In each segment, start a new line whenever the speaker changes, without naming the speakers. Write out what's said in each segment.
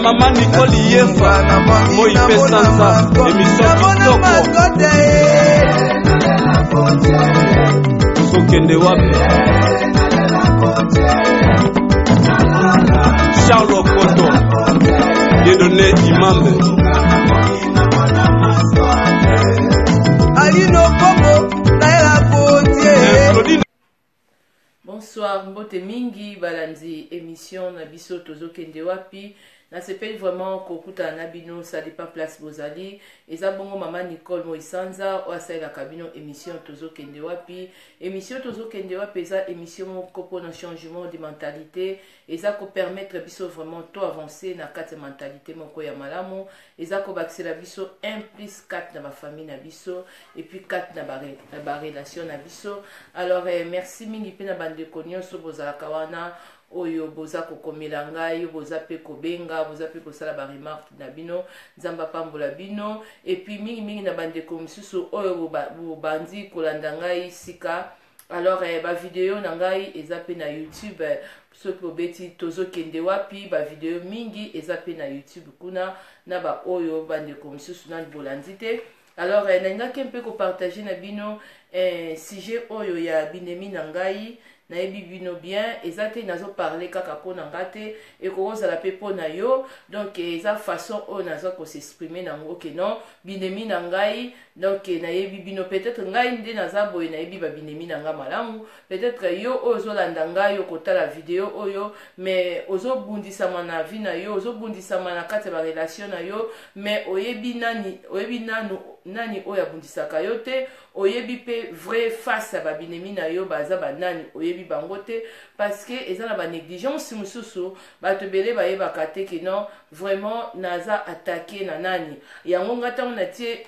Mama Nicole Yefa, moi mpe sanza, émission kitoko. Tozokende wapi? Charles Okoto, Dieudonné Imambe.
Alino Kongo, Naila Gauthier.
Bonsoir, mbote mingi balandi émission na biso tozokende wapi. Nasepeli vraiment kokutana na bino, ça dépend place bozali. Eza bongo mama Nicole Moisanza oyo asalelaka bino émission tozokende wapi. Émission tozokende wapi eza émission moko mpona changement de mentalité, eza kopermettre biso vraiment to avancer na kati ya mentalité moko ya malamu, eza kobakisela biso 1 plus 4 na bafamille na biso et puis 4 na barelation na biso. Alors merci mingi mpe na bandeko nyonso bozalaka wana oyo boza kokomela ngai, boza mpe kobenga, boza mpe kosala baremarque na bino. Nzambe apambola bino. Et puis mingimingi na bandeko mosusu oyo bobandi kolanda ngai sika. Alors bavideo na ngai eza mpe na YouTube. Soki bobeti tozokende wapi, bavideo mingi eza mpe na YouTube kuna na baoyo bandeko mosusu nani bolandi te. Alors nalingaki mpe kopartage na bino sujet oyo ya binemi na ngai. Nayebi bino bien, eza te nazoparle kaka mpo na nga te, ekoki kozala mpe mpo na yo. Donc eza façon oyo naza kos'exprimer nango ke non, binemi na ngai. Donc nayebi bino, peut-être ngai nde naza boye, nayebi babinemi na ngai malamu. Peut-être yo oyo ozolanda ngai, okotala video oyo, mais ozobundisama na vie na yo, ozobundisama na kati ya barelation na yo, mais oyebi nani, oyebi nanu nani oyo abundisaka yo te, oyebi mpe vraie face ya babinemi na yo baza banani, oyebi bango te, parce que eza na banégligence mosusu. Bato ebele bayebaka te ke non, vraiment naza attaqué na nani. Yango nga ntango natie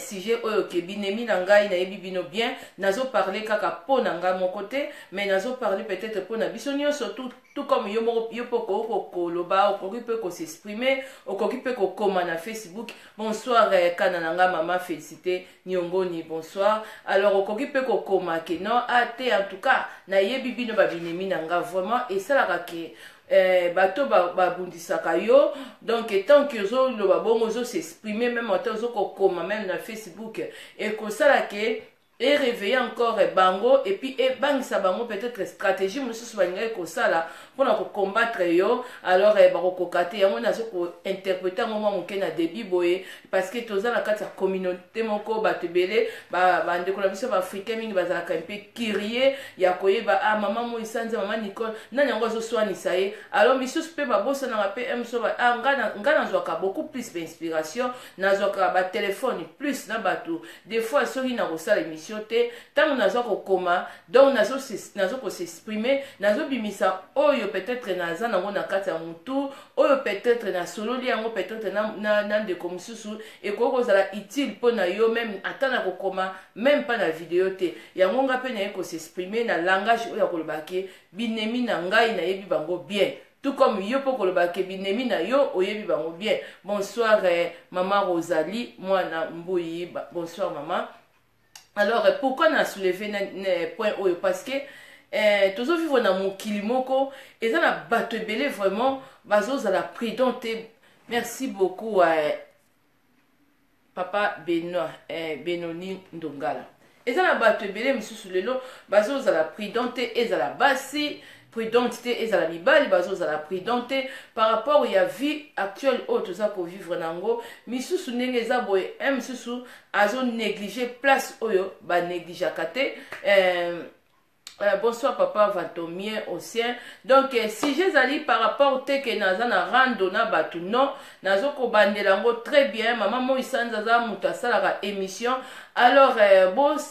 sujet oyo ke binemi na ngai, nayebi bino bien, nazoparle kaka mpo na ngai moko te, mais nazoparle peut-être mpo na biso nyonso. Tout comme yo moko, yo mpe okoki koloba, okoki mpe kos'exprimer, okoki mpe kokoma na Facebook. Bonsoir kana na ngai mama Félicité Niongoni, bonsoir. Alors okoki mpe kokoma ke non, a te, en tout cas nayebi bino babinemi na ngai. Vraiment esalaka ke bato babundisaka yo. Donc tant que ozoloba bongo, ozos'exprimer, même ata ozokokoma même na Facebook, ekosala ke eréveiller encore bango et puis ebangisa bango. Peut-être stratégie mosusu balingaki kosala mpona kocombattre yo, alors bakokoka te. Yango nazo kointerpréter yango mwa moke na début boye, parce que toza na kati ya communauté moko, bato ebele, bandeko na biso baafricain mingi bazalaka mpe curieux ya koyeba: ah, mama Moisanza, mama Nicole, nani yango azoswanisa ye? Alors misusu mpe babosanaka mpe mosusu. Ah, nga nazwaka beaucoup plus bainspiration, nazwaka batelefone plus na bato. Des fois soki nakosala émission te, ntango nazwa kokoma, donc nazo kos'exprimer, nazobimisa oyo peut-être naza nango na kati ya motu, oyo peut-être nasololi yango peut-être na ndeko mosusu, ekoki kozala utile mpo na yo, même ata na kokoma, même mpa na video te. Yango nga mpe naye kos'exprimer na langage oyo ya koloba ke binemi na ngai, nayebi bango bien, tout comme yo mpo koloba ke binemi na yo, oyebi bango bien. Bonsoir mama Rosalie Mwana Mbuyi, bonsoir mama. Alors pourquoi na soulever na point oyo? Parce que tozovivre na mokili moko eza na bato ebele vraiment bazozala prudent te. Merci beaucoup papa Benoit Benoni Ndongala. Eza na bato ebele misusu lelo bazozala prudent te, ezala basi prudente te, ezala mibali bazozala prudent te par rapport ya vie actuelle oyo toza kovivre nango. Misusu ndenge eza boye, un misusu azonéglige place oyo banégligeaka te. Bonsoir papa Vatomien Ocien. Donc sujet ezali par rapport te ke naza na rando na bato, non, nazokobandela yango très bien. Mama Moisanza aza moto asalaka émission. Alors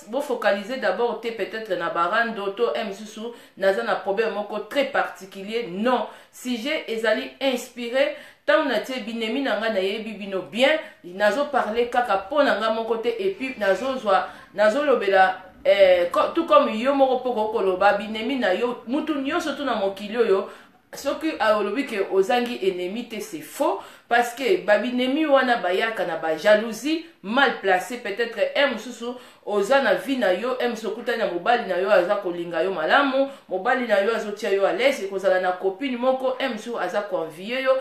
bofocaliser d'abord te peut-être na barando to un mosusu naza na problème moko très particulier, non. Sujet ezali inspiré ntango natie binemi na ngai, nayebi bino bien, nazoparle kaka mpo na ngai moko te, et puis nazozwa, nazolobela tout comme yo moko mpo kokoloba binemi na yo. Mutu nyonso tu na mokili oyo, soki olobi ke ozangi ennemi te, c'est faux, parce que babinemi wana bayaka na bajalousie mal placé. Peut-être un mosusu. Oza na vie na yo, mc okutani na mobali na yo, aza kolinga yo malamu, mobali na yo azotia yo à l'aise. Ekozala na copine moko mosusu aza koenvier yo,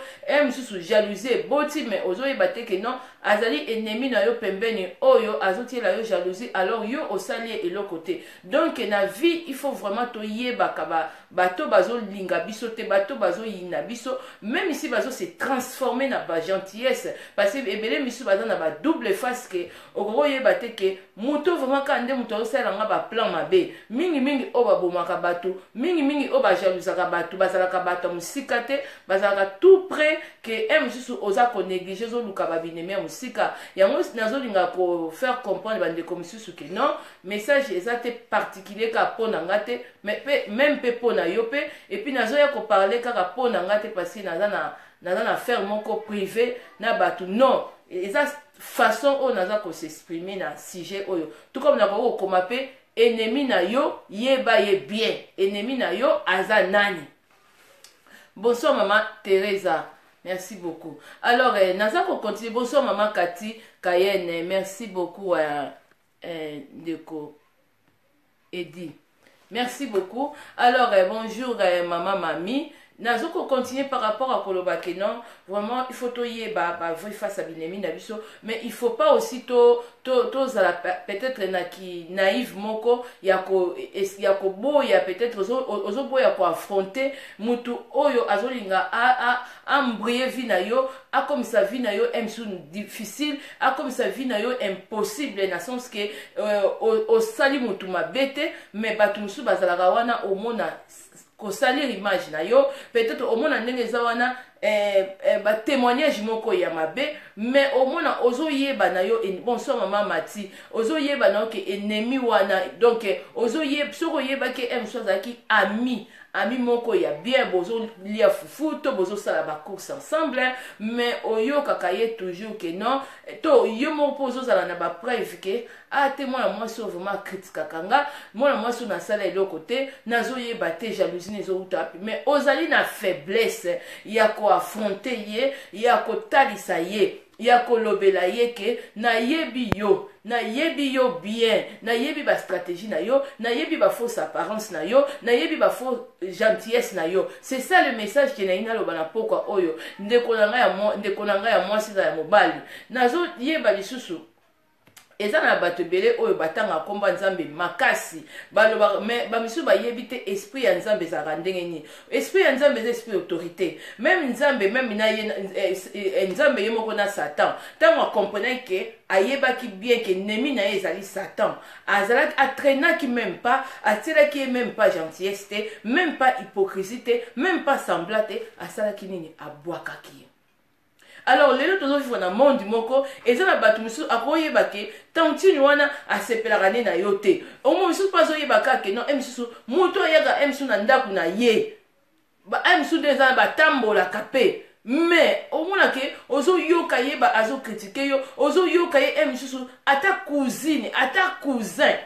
mosusu jalousie eboti, mais ozoyeba te ke non, azali ennemi na yo pembeni oyo azotiela yo jalousie, alors yo osali ye eloko te. Donc na vie, il faut vraiment toyebaka bato bazolinga biso te, bato bazoyina biso, même si bazo se transformer na bagentillesse, parce que ebele misusu baza na badouble face, ke okoki oyeba te ke moto vraiment kaka nde moto azosalela nga baplan mabe. Mingimingi oyo babomaka bato, mingimingi oyo bajalousaka bato, bazalaka bato ya mosika te, bazalaka tout près, ke e mosusu oza konégliger, ozoluka babinemi ya mosika. Yango nazolinga kofaire comprendre bandeko misusu ke non, message eza te particulier kaka mpo na nga te, mais pe même mpe mpo na yo mpe. Et puis nazoya koparler kaka mpo na nga te, parce que naza na affaire moko privé na bato. Non, eza façon oyo naza kos'exprimer na sujet oyo. Tout comme nakoki kokoma mpe ennemi na yo, yeba ye bien, ennemi na yo aza nani. Bonsoir mama Teresa, merci beaucoup. Alors naza kocontinuer. Bonsoir mama Kati Kayene, merci beaucoup. Ndeko Edi, merci beaucoup. Alors bonjour mama Mami. Nazo kocontinuer par rapport à koloba ke non, vraiment il faut toyeba bavrai face à binemi na biso, mais il faut pas aussi tozala to, peut-être na ki naïve moko ya koboya, peut-être ozoboya koaffronter mutu oyo azolinga embrouiller vie na yo, akomisa vie na yo msu difficile, akomisa vie na yo impossible, na sens ke osali mutu mabe te, mais bato mosusu bazalaka wana, omona kosalir image na yo, peut-être omona ndenge eza wana batémoignage moko ya mabe, mais omona ozoyeba na yo. Bonsoir mama Mati. Ozoyeba na yo ke ennemi wana, donc ozoyeba, soki oyebaki mosusu azalaki ami moko ya bien, bozolia fufu to bozosala bacourse ensemble, mais oyokaka ye toujours ke non, to yo moko mpo ozozala na bapreuve ke a te, mwana mwasi oyo vraiment akritikaka nga, mwana mwasi oyo nasala eloko te, nazoyeba te jalousie na ezowuta wapi, mais ozali na faiblesse ya koaffronter ye, ya kotalisa ye, ya kolobela ye ke nayebi yo, nayebi yo bien, nayebi bastratégie na yo, nayebi bafausse apparence na yo, nayebi bafausse gentillesse na yo. C'est ça le message ke nayi naloba na pokwa oyo. Ndeko na ngai ya mwasi, eza ya mobali, nazoyeba lisusu eza na bato ebele oyo batanga nkombo ya Nzambe makasi, balobaka, mais bamisusu bayebi te esprit ya Nzambe ezalaka ndenge nini. Esprit ya Nzambe eza esprit autorité. Même Nzambe, même na ye Nzambe ye moko na Satan, ntango akomprenaki ke ayebaki bien ke ennemi na ye ezali Satan, azalaki atraînaki même pas, atielaki ye même pas gentillesse te, même pas hypocrisie te, même pas semblant te. Asalaki nini? Abwakaki ye. Alors lelo tozovivre na monde moko eza na bato mosusu akoyeba ke tantine wana asepelaka nde na yo te. Omo mosusu mpe azoyeba kaka ke non, e mosusu moto ayaka e mosusu na ndako na ye, e mosusu nde eza na batambolaka mpe, mais omona ke ozoyoka ye azocritiquer yo, ozoyoka ye e mosusu ata cousine, ata cousin,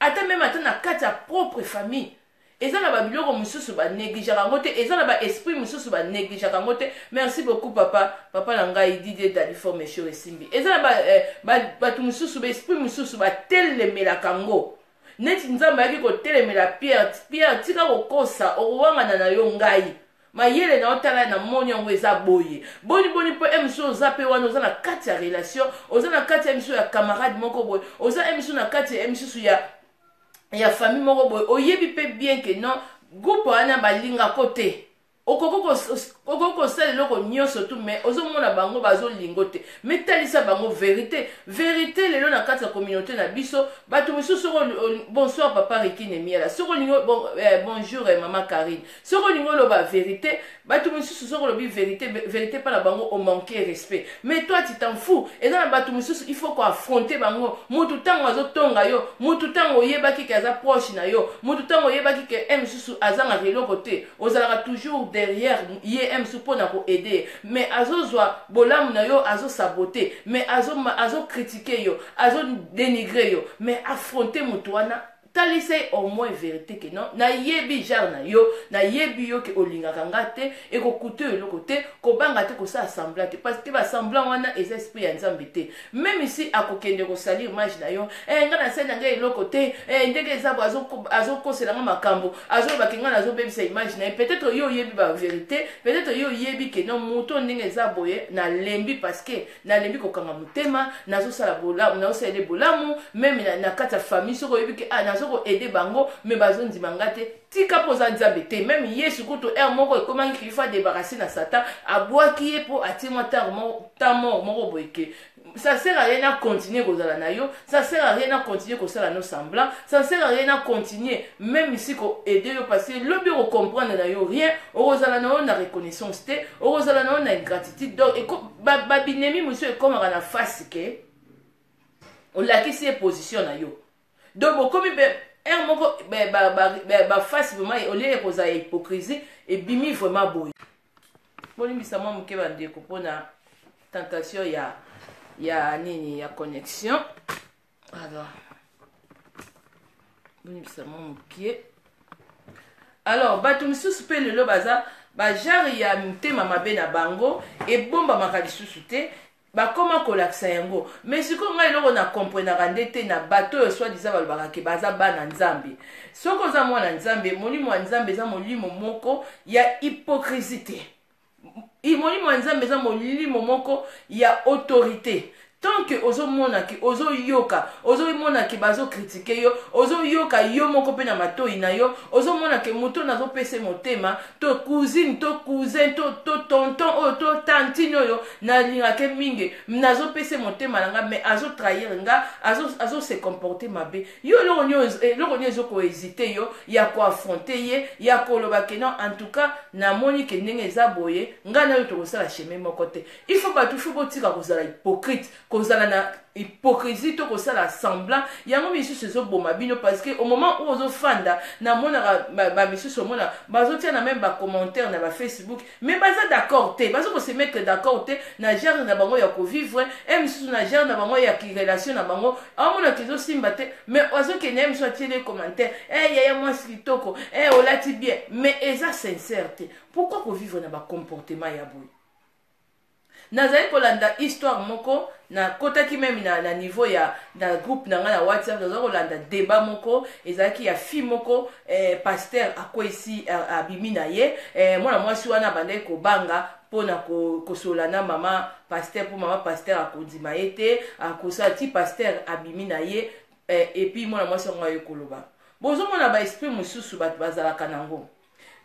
ata même ata na kati ya propre famille. Eza na babiloko mosusu banégligeaka yango te, eza na baesprit mosusu banégligeaka yango te. Merci beaucoup papa, papa na ngai Didier Dalifor Mesho Esimbi. Eza na bato mosusu, baesprit mosusu batelemelaka yango, neti Nzambe ayaki kotelemela Pierre: "Pierre, tika kokosa, okowangana na yo ngai, mayele na otala na moni yango eza boye." Boni boni mpo mosusu oza mpe wana, oza na kati ya relation, oza na kati ya mosusu ya camarade moko boye, oza mosusu na kati ya mosusu ya famille moko boye, oyebi mpe bien ke non, groupe wana balingako te. Okoki kosala eloko nyonso tu, mais ozomona bango bazolingo te, mais talisa bango vérité, vérité. Lelo na kati ya communauté na biso, bato mosusu soko. Bonsoir papa Rikine Miela. Soki olingi bon, bonjour mama Karine. Soki olingi oloba vérité, bato mosusu soki olobi vérité, vérité mpa na bango omanque respect, mais toi tu t'en fous. Eza na bato mosusu il faut koaffronter bango. Mutu ntango azotonga yo, mutu ntango oyebaki ke aza proche na yo, mutu ntango oyebaki ke e mosusu azangaka eloko te, ozalaka toujours derrière ye e mosusu mpona koaider ye, mais azozwa bolamu na yo, azosaboter, mais azocritiquer yo, azodénigrer yo, mais affronter motu wana. Talisa ye au moins vérité ke non, nayebi genre na yo, nayebi yo ke olingaka nga te, ekokuta yo eloko te, kobanga te, kosala semblant te, parce que basemblant wana eza esprit ya Nzambe te. Même si akokende kosalir image na yo, nga nasali na ngai eloko te, ndenge eza bo, azokosela nga makambo, azolobaki nga nazobebisa image na ye. Peut-être yo oyebi bavérité, peut-être yo oyebi ke non, moto ndenge eza boye, nalembi, parce que nalembi kokanga motema, nazosala bolamu, nazosalela bolamu même na kati ya famille. Soki oyebi ke ah, nazo koaider bango, mais bazondima nga te, tika, mpo oza Nzambe te. Même Yesu kutu, heure moko ekomaki qu'il faut débarrasser na Satan, abwaki ye mpo atie mwa temps mort moko boye ke ça sert à rien na continuer kozala na yo, ça sert à rien na continuer kosala no semblant, ça sert à rien na continuer même si koaider yo, parce que lobi okocomprendre na yo rien, okozala na yo na reconnaissance te, okozala na yo na ingratitude. Donc babinemi mosusu ekomaka na face ke olakisi ye position na yo. Donc bokomi mpe heure moko baface vraiment, au lieu ekozala ya hypocrisie, ebimi vraiment boye. Bolimbisa mwa moke, bandeko, mpona tentation ya nini, ya connexion. Alors bolimbisa mwa moke. Alors bato misusu mpe lelo baza bagenre ya mitema mabe na bango ebombamaka lisusu te, bakóma kolakisa yango. Mais sikoyo ngai eloko na comprenaka nde te na bato oyo soi-disant balobaka ke baza bana Nzambe. Soki oza mwana Nzambe, molimo ya Nzambe eza molimo moko ya hypocrisie te. Molimo ya Nzambe eza molimo moko ya autorité. Tant que ozomona ke ozoyoka, ozomona ke bazocritiquer yo, ozoyoka yo moko mpe na matoi na yo, ozomona ke moto oyo nazopesa motema, to cousine, to cousin, to tonton oyo, to tantine oyo nalingaka mingi, nazopesa motema na nga, mais azotrahir nga, azose comporter mabe, yo eloko nini ezokohésiter yo ya koaffronter ye, ya koloba ke non, en tout cas namoni ke ndenge eza boye, ngai na yo tokosala chemin moko te? Il faut bato, faut botika kozala hypocrite, kozala na hypocrisie to kosala semblant. Yango misusu ezoboma bino, parce que au moment où ozofanda, namonaka bamisusu, omona bazotia na même bacommentaire na bafacebook, mais baza d'accord te, baza kose mettre d'accord te na genre na bango ya kovivre e misusu, na genre na bango ya relation na bango, aomonaka ezosimba te, mais azokende ye mosusu atieli commentaire: "E yaya, mwasi kitoko, e olati bien", mais eza sincère te. Pourquoi kovivre na bacomportement ya boye? Nazali kolanda histoire moko, nakotaki même na niveau ya na groupe na ngai na WhatsApp, nazali kolanda débat moko ezalaki ya fille moko, pasteur akwesi, abimi na ye. Mwana mwasi wana abandaki kobanga mpona kosolola na mama pasteur, mpo mama pasteur akondima ye te, akosala ti pasteur abimi na ye. Et puis mwana mwasi yango aye koloba. Bozomona baesprit mosusu bato bazalaka nango.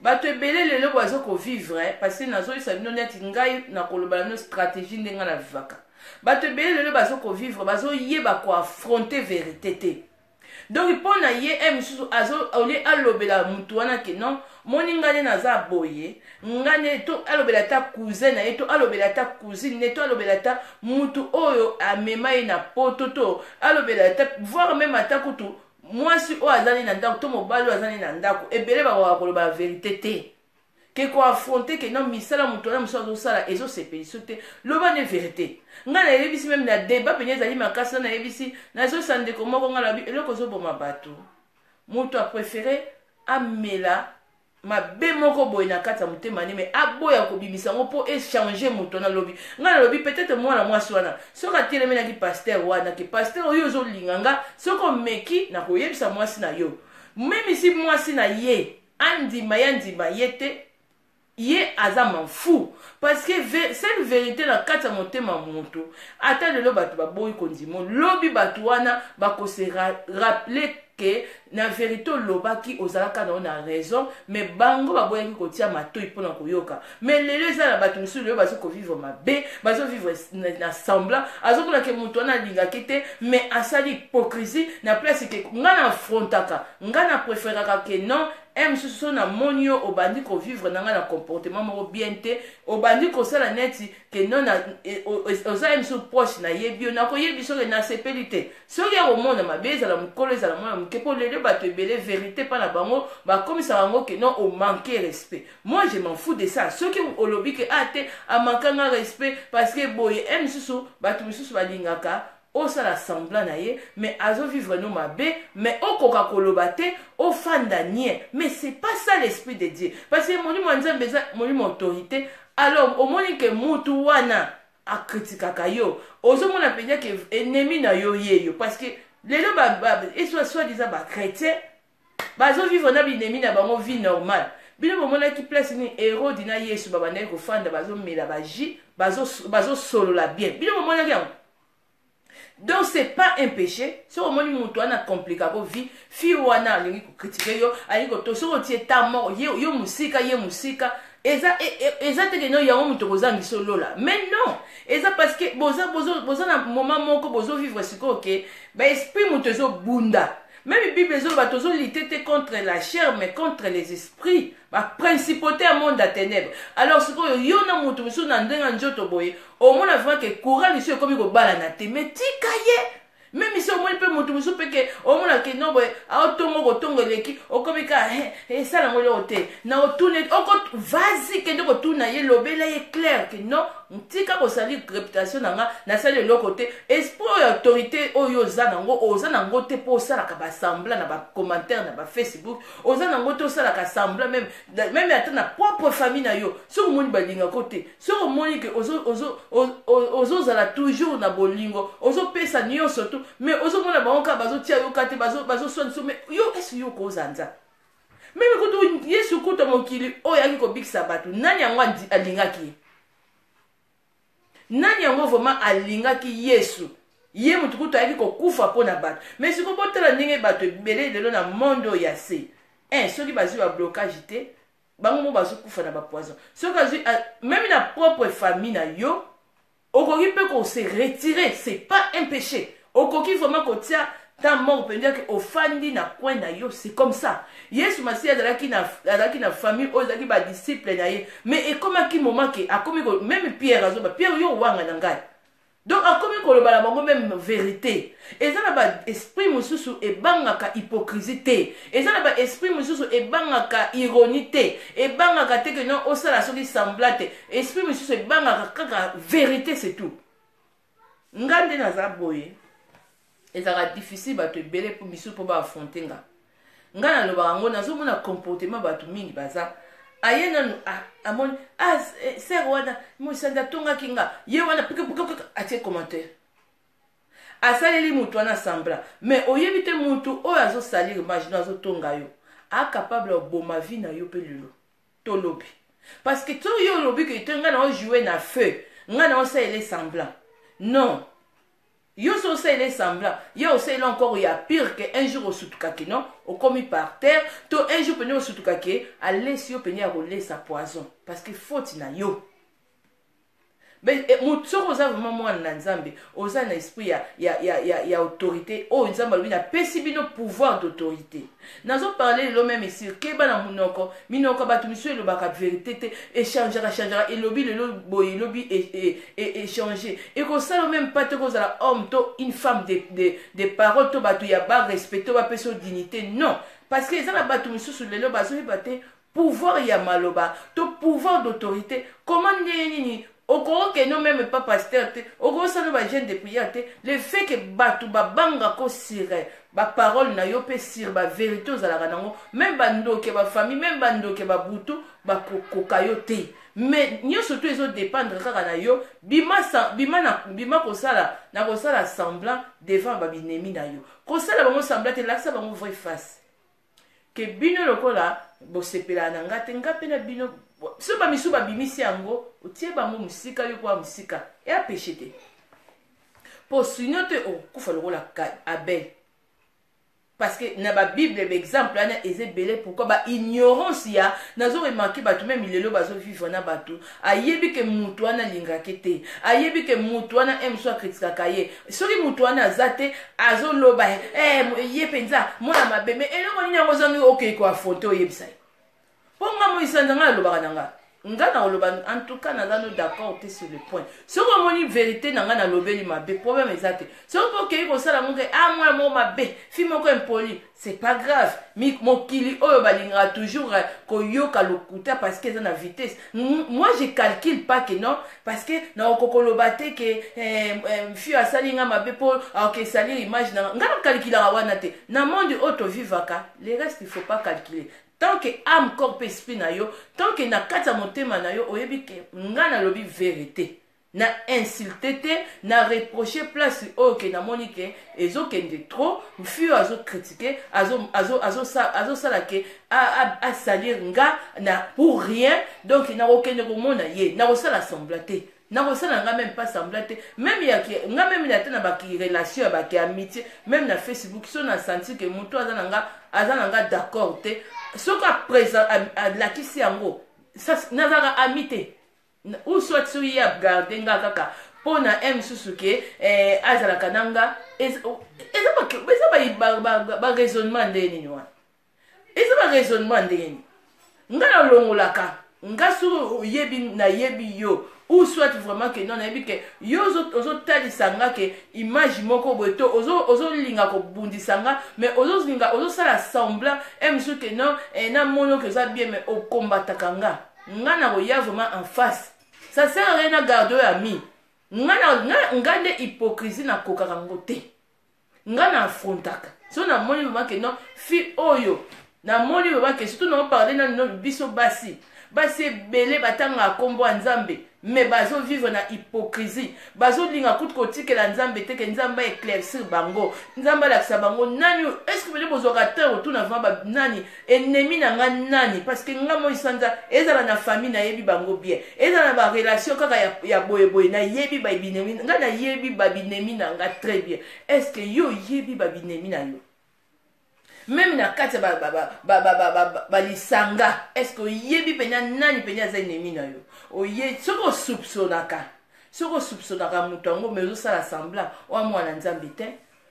Bato ebele lelo baza kovivre, parce que nazoyisa bino neti ngai nakoloba na bino stratégie ndenge na vivaka. Bato ebele lelo baza kovivre, bazoyeba koaffronter vérité te. Donc mpo na ye e mosusu, au lieu alobela motu wana ke non, moni ngai nde naza boye, ngai nde, to alobela ata cousin na ye, to alobela ata cousine ne, to alobela ata mutu oyo amema ye na poto, to alobela ata, voire même ata kutu mwasi oyo azali na ndako to mobali oyo azali na ndako. Ebele bakoka koloba vérité te, ke koaffronter ke non, misala moto wana mosusu azosala ezosepelisa te. Loba nde vérité. Ngai nayebisi même na débat pene ezali makasi na nayebisi, nazosa ndeko moko, ngai nabi eloko ezoboma bato, moto apréféré amela mabe moko boye na kati ya motema ne, mais aboya kobimisa yango mpo echanger moto. Nalobi, ngai nalobi, peut-être mwana mwasi wana soki atelemelaki pasteur wana ke pasteur oyo ozolinga nga, soki omeki nakoyebisa mwasi na yo, même si mwasi na ye andima ye, andima ye te, ye aza m'en fous, parce que cette vérité na kati ya motema moto, ata lelo bato baboyi kondima, lobi bato wana bakose rappeler ke na vérité olobaki ozalaka na yo na raison, mais bango baboyaki kotia matoi mpona koyoka. Mais lelo eza na bato mosusu lelo bazo kovivre mabe, bazovivre na semblant, azomona ke moto wana alingaki te, mais asali hypocrisie na place ke ngai na affrontaka. Ngai na préféraka ke non, e mosusu so namoni yo obandi kovivre na ngai na comportement moko bien te, obandi kosala neti ke non, oza ye mosusu proche, nayebi yo, nakoyebi soki nasepeli te. Soki akomona mabe, ezala mokolo, ezala mwana moke, mpo lelo bato ebele vérité mpa na bango bakomisaka yango ke non, omanque respect. Moi je m'en fous de ça. Soki olobi ke a te, amanquanga respect parce que boye, e mosusu bato mosusu balingaka. Osala semblant na ye, mais azo vivre no mabe, mais okoka koloba te, ofanda nie. Mais c'est pas ça l'esprit de Dieu, parce que molimo ya Nzambe eza molimo autorité. Alors omoni ke mutu wana akritikaka yo, ozomona mpenza ke ennemi na yo ye yo, parce que lelo eswa soi-disant ba chrétien bazovivre na binemi na bango vie normale. Bino bomonaki place nini Herode na Yesu babandaki kofanda, bazomela bajus, bazosolola bien? Bino bomonaki yango? Donc c'est pas un péché. Soki omoni moto wana compliquako vie, fille wana alingi kocritiquer yo, alingi koto, soki otie ta moko ye, yo mosika, ye mosika, eza te ke no yango moto kozangisa olola. Mais non, eza parce que boza na moment moko bozovivre sikoyo ke baesprit moto ezobunda. Même Bible ezoloba tozolite te contre la chair, mais contre les esprits, baprincipauté ya monde ya ténèbre. Alors sikoyo yo na moto mosusu na ndenge ya nzoto boye, omona vraiment ke courant liso ekomi kobalana te, mais tika ye. Même si omoni mpe moto mosusu mpe ke omona ke no boye aotongo kotongo eleki, okomi ka esala yango eloko te na otuna oko, vas-y, kende kotuna ye, lobela ye clair ke non, tika kosali réputation na nga, nasali eloko te. Esprit oyo, autorité oyo oza nango, oza nango te mpo osalaka basemblant na bacommentaire na bafacebook. Oza nango te osalaka semblant même ata na propre famille na yo. Soki omoni balingako te, soki omoni ke ozozala toujours na bolingo, ozopesa nyonso tu, mais ozomona bango kaka bazotia yo ka te, bazoswanisa, mais yo ese yo kozanza. Même kutu Yesu kuta mokili oyo ayaki kobikisa bato, nani yango alingaki ye? Nani yango vraiment alingaki Yesu? Ye motu kutu ayaki kokufa mpo na bato. Mais sikoyo botala ndenge bato ebele lelo na monde oyo ya se un, soki bazwi bablocage te, bango mo bazokufa na bapoison. Soki azwi même na propre famille na yo, okoki mpe kose retirer, c'est pas un péché. Okoki vraiment kotia ta moko mpenza ke ofandi na coin na yo, c'est comme ça. Yesu Masiya azalaki na famille oyo ezalaki badisciple na ye, mais ekomaki moment ke akomi, même Pierre azoba: "Pierre, yo owanga na ngai." Donc akomi koloba na bango même vérité. Eza na baesprit mosusu ebangaka hypocrisie te, eza na baesprit mosusu ebangaka ironie te, ebangaka te ke non, osala soki semblant te. Esprit mosusu ebangaka kaka vérité, c'est tout. Nga nde naza boye, ezalaka difficile bato ebele mpo misusu mpo baaffronter nga. Nga nalobaka yango, nazomona comportement bato mingi baza aye nanu amoni ah, sere wana mosandi atongaki nga, ye wana pikipikipik atie commentaire, asaleli motu wana semblant. Mais oyebi te, motu oyo azosalir image no, azotonga yo, acapable oboma vie na yo mpe lelo tolobi, parce que soki yo olobi ke te, ngai na ojoue na feu, ngai na osalele semblant, non, yo so osalele semblant, ye osaleli encore ya pire, ke un jour osutukaki non, okomi par terre, to un jour pene osutukaki, alesi yo pene ya kolesa poison, parce que faute na yo. Mais soki oza vraiment mwana na Nzambe, oza na esprit ya autorité oyo Nzambe alobi: "Napesi bino pouvoir d'autorité." Nazoparle lelo même ici, keba na monoko. Minoko bato misusu elobaka vérité te, echangeaka changeaka, elobi lelo boye, elobi échange. Ekosala même pas te kozala homme to une femme de parole, to bato ya barespecte, to bapesa yo dignité, non, parce que eza na bato misusu lelo bazoyeba te pouvoir ya maloba to pouvoir d'autorité. Comment, ndenge nini okokende même pas pasteur te, okosala bajeûne de prière te, le fait que bato babangako sur baparole na yo mpe sur bavérité ozalaka nango, même bandoki ya bafamille, même bandoki ya babutu bakokoka yo te. Mais nyonso to ezodépendre kaka na yo. Bima, bima, na, bima kosala na kosala semblant devant babinemi na yo, kosala bango semblant te, lakisa bango vraie face ke bino lokola bosepelaka na nga te, nga mpe na bino. So bamisu babimisi yango, otie bango mosika, yo kwa mosika, eya péché te, mpo sinon te okokufa lokola Abel, parce que na babible baexemple wana eza ebele. Pourquoi baignorance ya nazo remarquer bato même lelo bazovivre na bato, ayebi ke mutu wana alingaki te, ayebi ke mutu wana e mosu akritikaka ye, soki mutu wana aza te, azoloba eh, ye mpenza mwana mabe. Mais eloko nini yango ozangi okei koaffronter, oyebisa ye? Mpo nga moisanza, ngai alobaka na nga. Nga na koloba, en tout cas naza no d'accord te sur le point. Soki omoni vérité na nga nalobeli mabe, problème eza te. Soki mpo okei kosala ngo ke ah, mwana moko mabe, fille moko impoli, c'est pas grave. Mokili oyo balingaka toujours koyoka lokuta parce que eza na vitesse. Moi, je calcule pas que non, parce que nakoki koloba te ke fille asali nga mabe mpo akoki image na nga. Nakalkulaka wana te. Na monde oyo tovivaka, le reste, il faut pas calculer. Tant que âme, corps mpe esprit na yo, tant que na kati ya motema na yo oyebi ke nga nalobi vérité, na insulte te, na reproche place oyo ke namoni ke ezokende trop, fille oyo azocritiquer, azosala ke asalir nga na pour rien, donc nakokende komona ye, nakosala semblant te, nakosala nga même pas semblant te. Même ya nga, même na te na baki relation ya baki amitié, même na Facebook, so na senti ke moto aza na nga d'accord te, soki alakisi yango, nazalaka ami te, ou soit soki ye agarde nga kaka mpo na ye mosusu ke azalaka na nga, eza baraisonnement ndenge nini wana? Eza baraisonnement ndenge nini? Nga nalongolaka nga. Soki oyebi, nayebi yo, ou soit vraiment ke non, nayebi ke yo ozotalisa nga ke image moko boye to ozolinga kobundisa nga, mais ozolinga ozosala semblant e mosusu ke non, namoni oke oza bien, mais okombataka nga, nga na koya vraiment en face, ça sert à rien na garde oyo ami. Nga nde hypocrisie nakokaka ngo te. Nga na affrontaka. So namoni vraiment ke non, fille oyo, namoni vraiment ke surtout naoparle nano biso basi, basi ebele batangaka nkombo ya Nzambe, mais bazovivre na hypocrisie, bazolinga kutu kotikela Nzambe te ke Nzambe aéclaircir bango, Nzambe alakisa bango nani. Est ce que pene bozwaka te otuna vraiment nani ennemi na nga nani? Parce que nga moi sanza, ezala na famille, nayebi bango bien, ezala na barelation kaka ya boyeboye, nayebi babinemi nga, nayebi babinemi na nga très bien. Est ce que yo oyebi babinemi na yo? Même na kati ya balisanga, est ce que oyebi mpenza nani mpenza aza ennemi na yo? Oye soki osoupçonnaka moto yango, mais ozosala semblant oya mwana Nzambe te,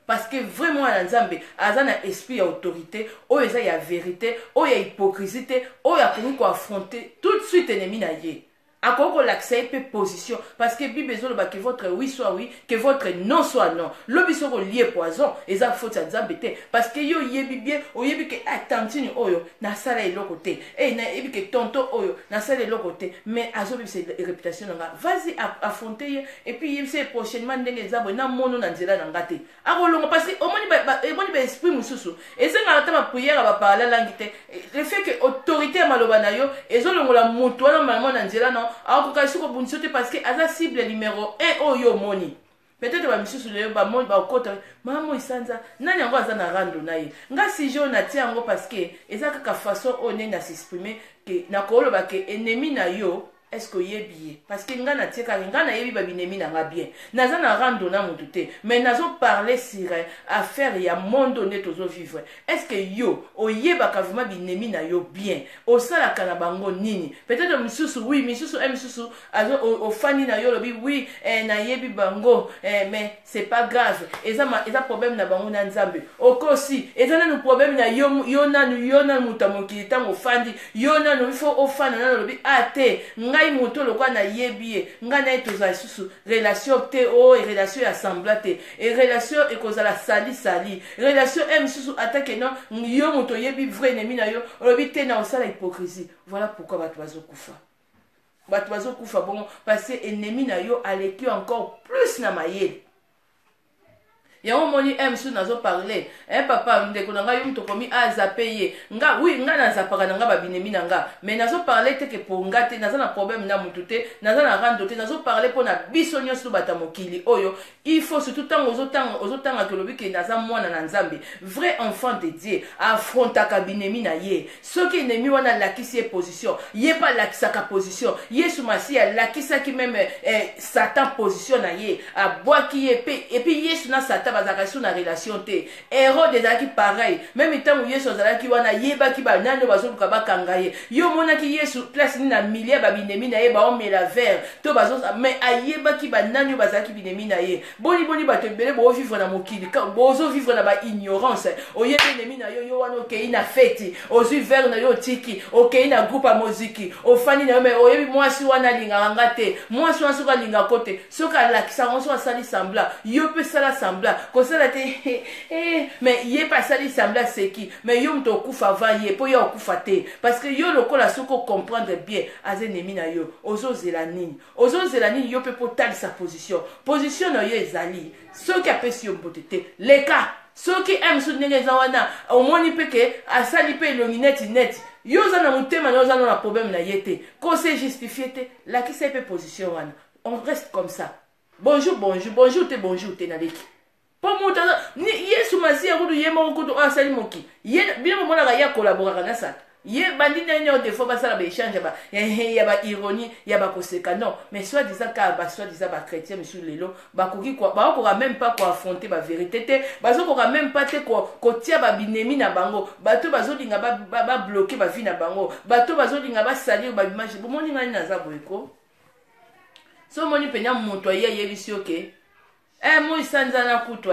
parce que vraiment mwana Nzambe aza na esprit ya autorité oyo eza ya vérité, oyo ya hypocrisie te, oyo akoki koaffronter tout de suite ennemi na ye, akoki kolakisa ye mpe position, parce que Bible ezoloba que votre oui soit oui, que votre non soit non. Lobi soki olie poison, eza faute ya Nzambe te, parce que yo oyebi bien, oyebi ke ah, tantine oyo nasala eloko te, e nayebi ke tonton oyo nasala eloko te, mais azobebisa réputation na nga. Vas-y, affronte ye et puis yebisa ye prochainement ndenge eza boye, namono na nzela na nga te, akolonga. Parce que omoni baesprit mosusu ezengaka ata baprière, baparla langi te. Le fait que autorité ya maloba na yo ezolongola motu wana malamo na nzela na, akokoka soki obundisi te, parce que aza cible numéro 1 oyo yo omoni. Peut-être bamisusu lelo bamoni, bakota mama esanza nani yango aza na rando na ye. Nga sujet oyo natia yango parce que eza kaka façon oyo ndenge na s'exprime ke nakoloba ke ennemi na yo, est ce que oyebi ye? Parce que nga natie kaka, nga nayebi babinemi na nga bien. Naza na rando na motu te, mais nazoparle sur affaire ya monde nde tozovivre. Est ce que yo oyebaka vraiment binemi na yo bien? Osalaka na bango nini? Peut-être misusu oui, misusu misusu ofandi na yo, olobi oui, nayebi bango, mais c'est pas grave, eza problème na bango na Nzambe. Okosi, eza nanu problème na yo. Yo nanu moto ya mokili, ntango ofandi yo nanu, il faut ofanda nanu, olobi a te, ngai moto lokola nayebi ye, ngai na ye tozala lisusu relation te, oyo relation ya semblant te, e relation ekozala salisali relation e mosusu. Atake non, yo moto oyebi vrai ennemi na yo, olobi te na osala hypocrisie. Voilà pourquoi bato bazokufa, bato bazokufa bongo, parce que ennemi na yo aleki encore plus na mayele. Yango omoni e mosusu nazoparle, papa, ndeko na ngai, yo moto okomi azape ye. Nga oui, nga nazapaka na nga babinemi na nga, mais nazoparle te ke po nga te naza na problème na motu te, naza na rando te. Nazoparle mpo na biso nyonso tobata mokili oyo. Il faut surtout ntango ozotanga olobi ke naza mwana na Nzambe, vrai enfant de Dieu affrontaka binemi na ye. Soki ennemi wana alakisi ye position, ye mpe alakisaka position. Yesu Masiya alakisaki même Satan position na ye, abwaki ye mpe. Et puis Yesu na Satan. Satan bazalaka lisusu na relation te. Herode ezalaki pareil, meme ntango Yesu azalaki wana ayebaki banani oyo bazoluka bakanga ye. Yo omonaki Yesu place nini na milieu ya babinemi na ye baomela verre to bazo, mais ayebaki banani oyo bazalaki binemi na ye. Boni boni bato ebele bovivre na mokili, bozovivre na ba ignorance. Oyebi ennemi na yo, yo wana okei na feti, ozwi verre na yo otiki, okei na groupe ya moziki, ofandi na yo, mais oyebi mwasi wana alingaka nga te. Mwasi wana soki alingaka ko te, soki alakisa yango, soki asali semblant, yo mpe sala semblant, kosala te eh, mais ye mpe asali semblant aseki, mais yo moto okufa avant ye, mpo ye okufa te, parce que yo lokola soki ocomprendre bien aza ennemi na yo, ozozela nini? Ozozela nini yo mpe mpo otalisa position? Position na yo ezali soki apesi yo mbote te, leka. Soki m soki ndenge eza wana, omoni mpe ke asali mpe elongi neti neti, yo oza na motema na yo, oza na problème na ye te, kose justifie te, lakisa ye mpe position wana. On reste comme ça, bonjour bonjour, bonjour te, bonjour te, naleki. Mpo moto aza Yesu Masiya kutu ye moko kutu oyo asali moki ye, bino bomonaka ye akolaboraka na Satan? Ye bandi ndenge nini? Des fois basala baéchange ya baironie, ya bakoseka, non? Mais soit disant kaka ba soit disant bachrétien misusu lelo bakoki, bakokoka même pas koaffronter bavérité te, bazokoka même pas te kotia babinemi na bango, bato bazolinga babloquer bavie na bango, bato bazolinga basalir baimage. Bomoni ngai naza boye ko, so omoni mpenza moto aye ayebisi yo ke moi sanza na kutu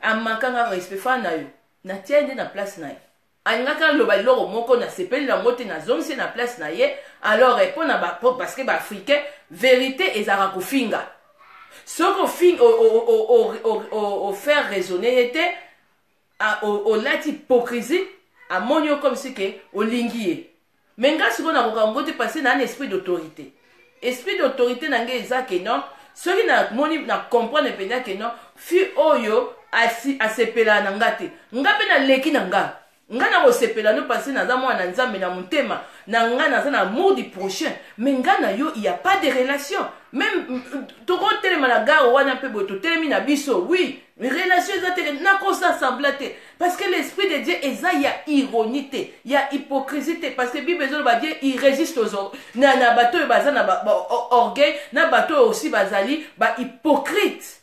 amakanga respect fa na yo, natia ye nde na place na ye. Alingaki aloba eloko moko, nasepeli nango te, nazongisi na place na ye. Alors mpona parce que baafricain, vérité ezalaka kofinga. Soki ofaire raisonner ye te, olati hypocrisie, amoni yo comme si ke olingi ye. Mais nga sikoyo nakoka yango te, parce na na esprit d'autorité. Esprit d'autorité na ngai eza ke non, soki namoni, na comprendre mpenza ke non, fille oyo asepelaka na nga te, nga mpe naleki na nga, nga na kosepela no, parce naza mwana na Nzambe, na motema na nga naza na amour du prochain. Mais nga na yo, il y a pas de relation. Même tokotelema na gare wana mpe boye, totelemi na biso, oui, relation eza te, nakosa semblant te, parce que l'esprit de Dieu eza ya ironie te, ya hypocrisie te, parce que Bible ezoloba Dieu, il résiste aux na bato oyo baza na ba orgueil, na bato oyo aussi bazali bahypocrite,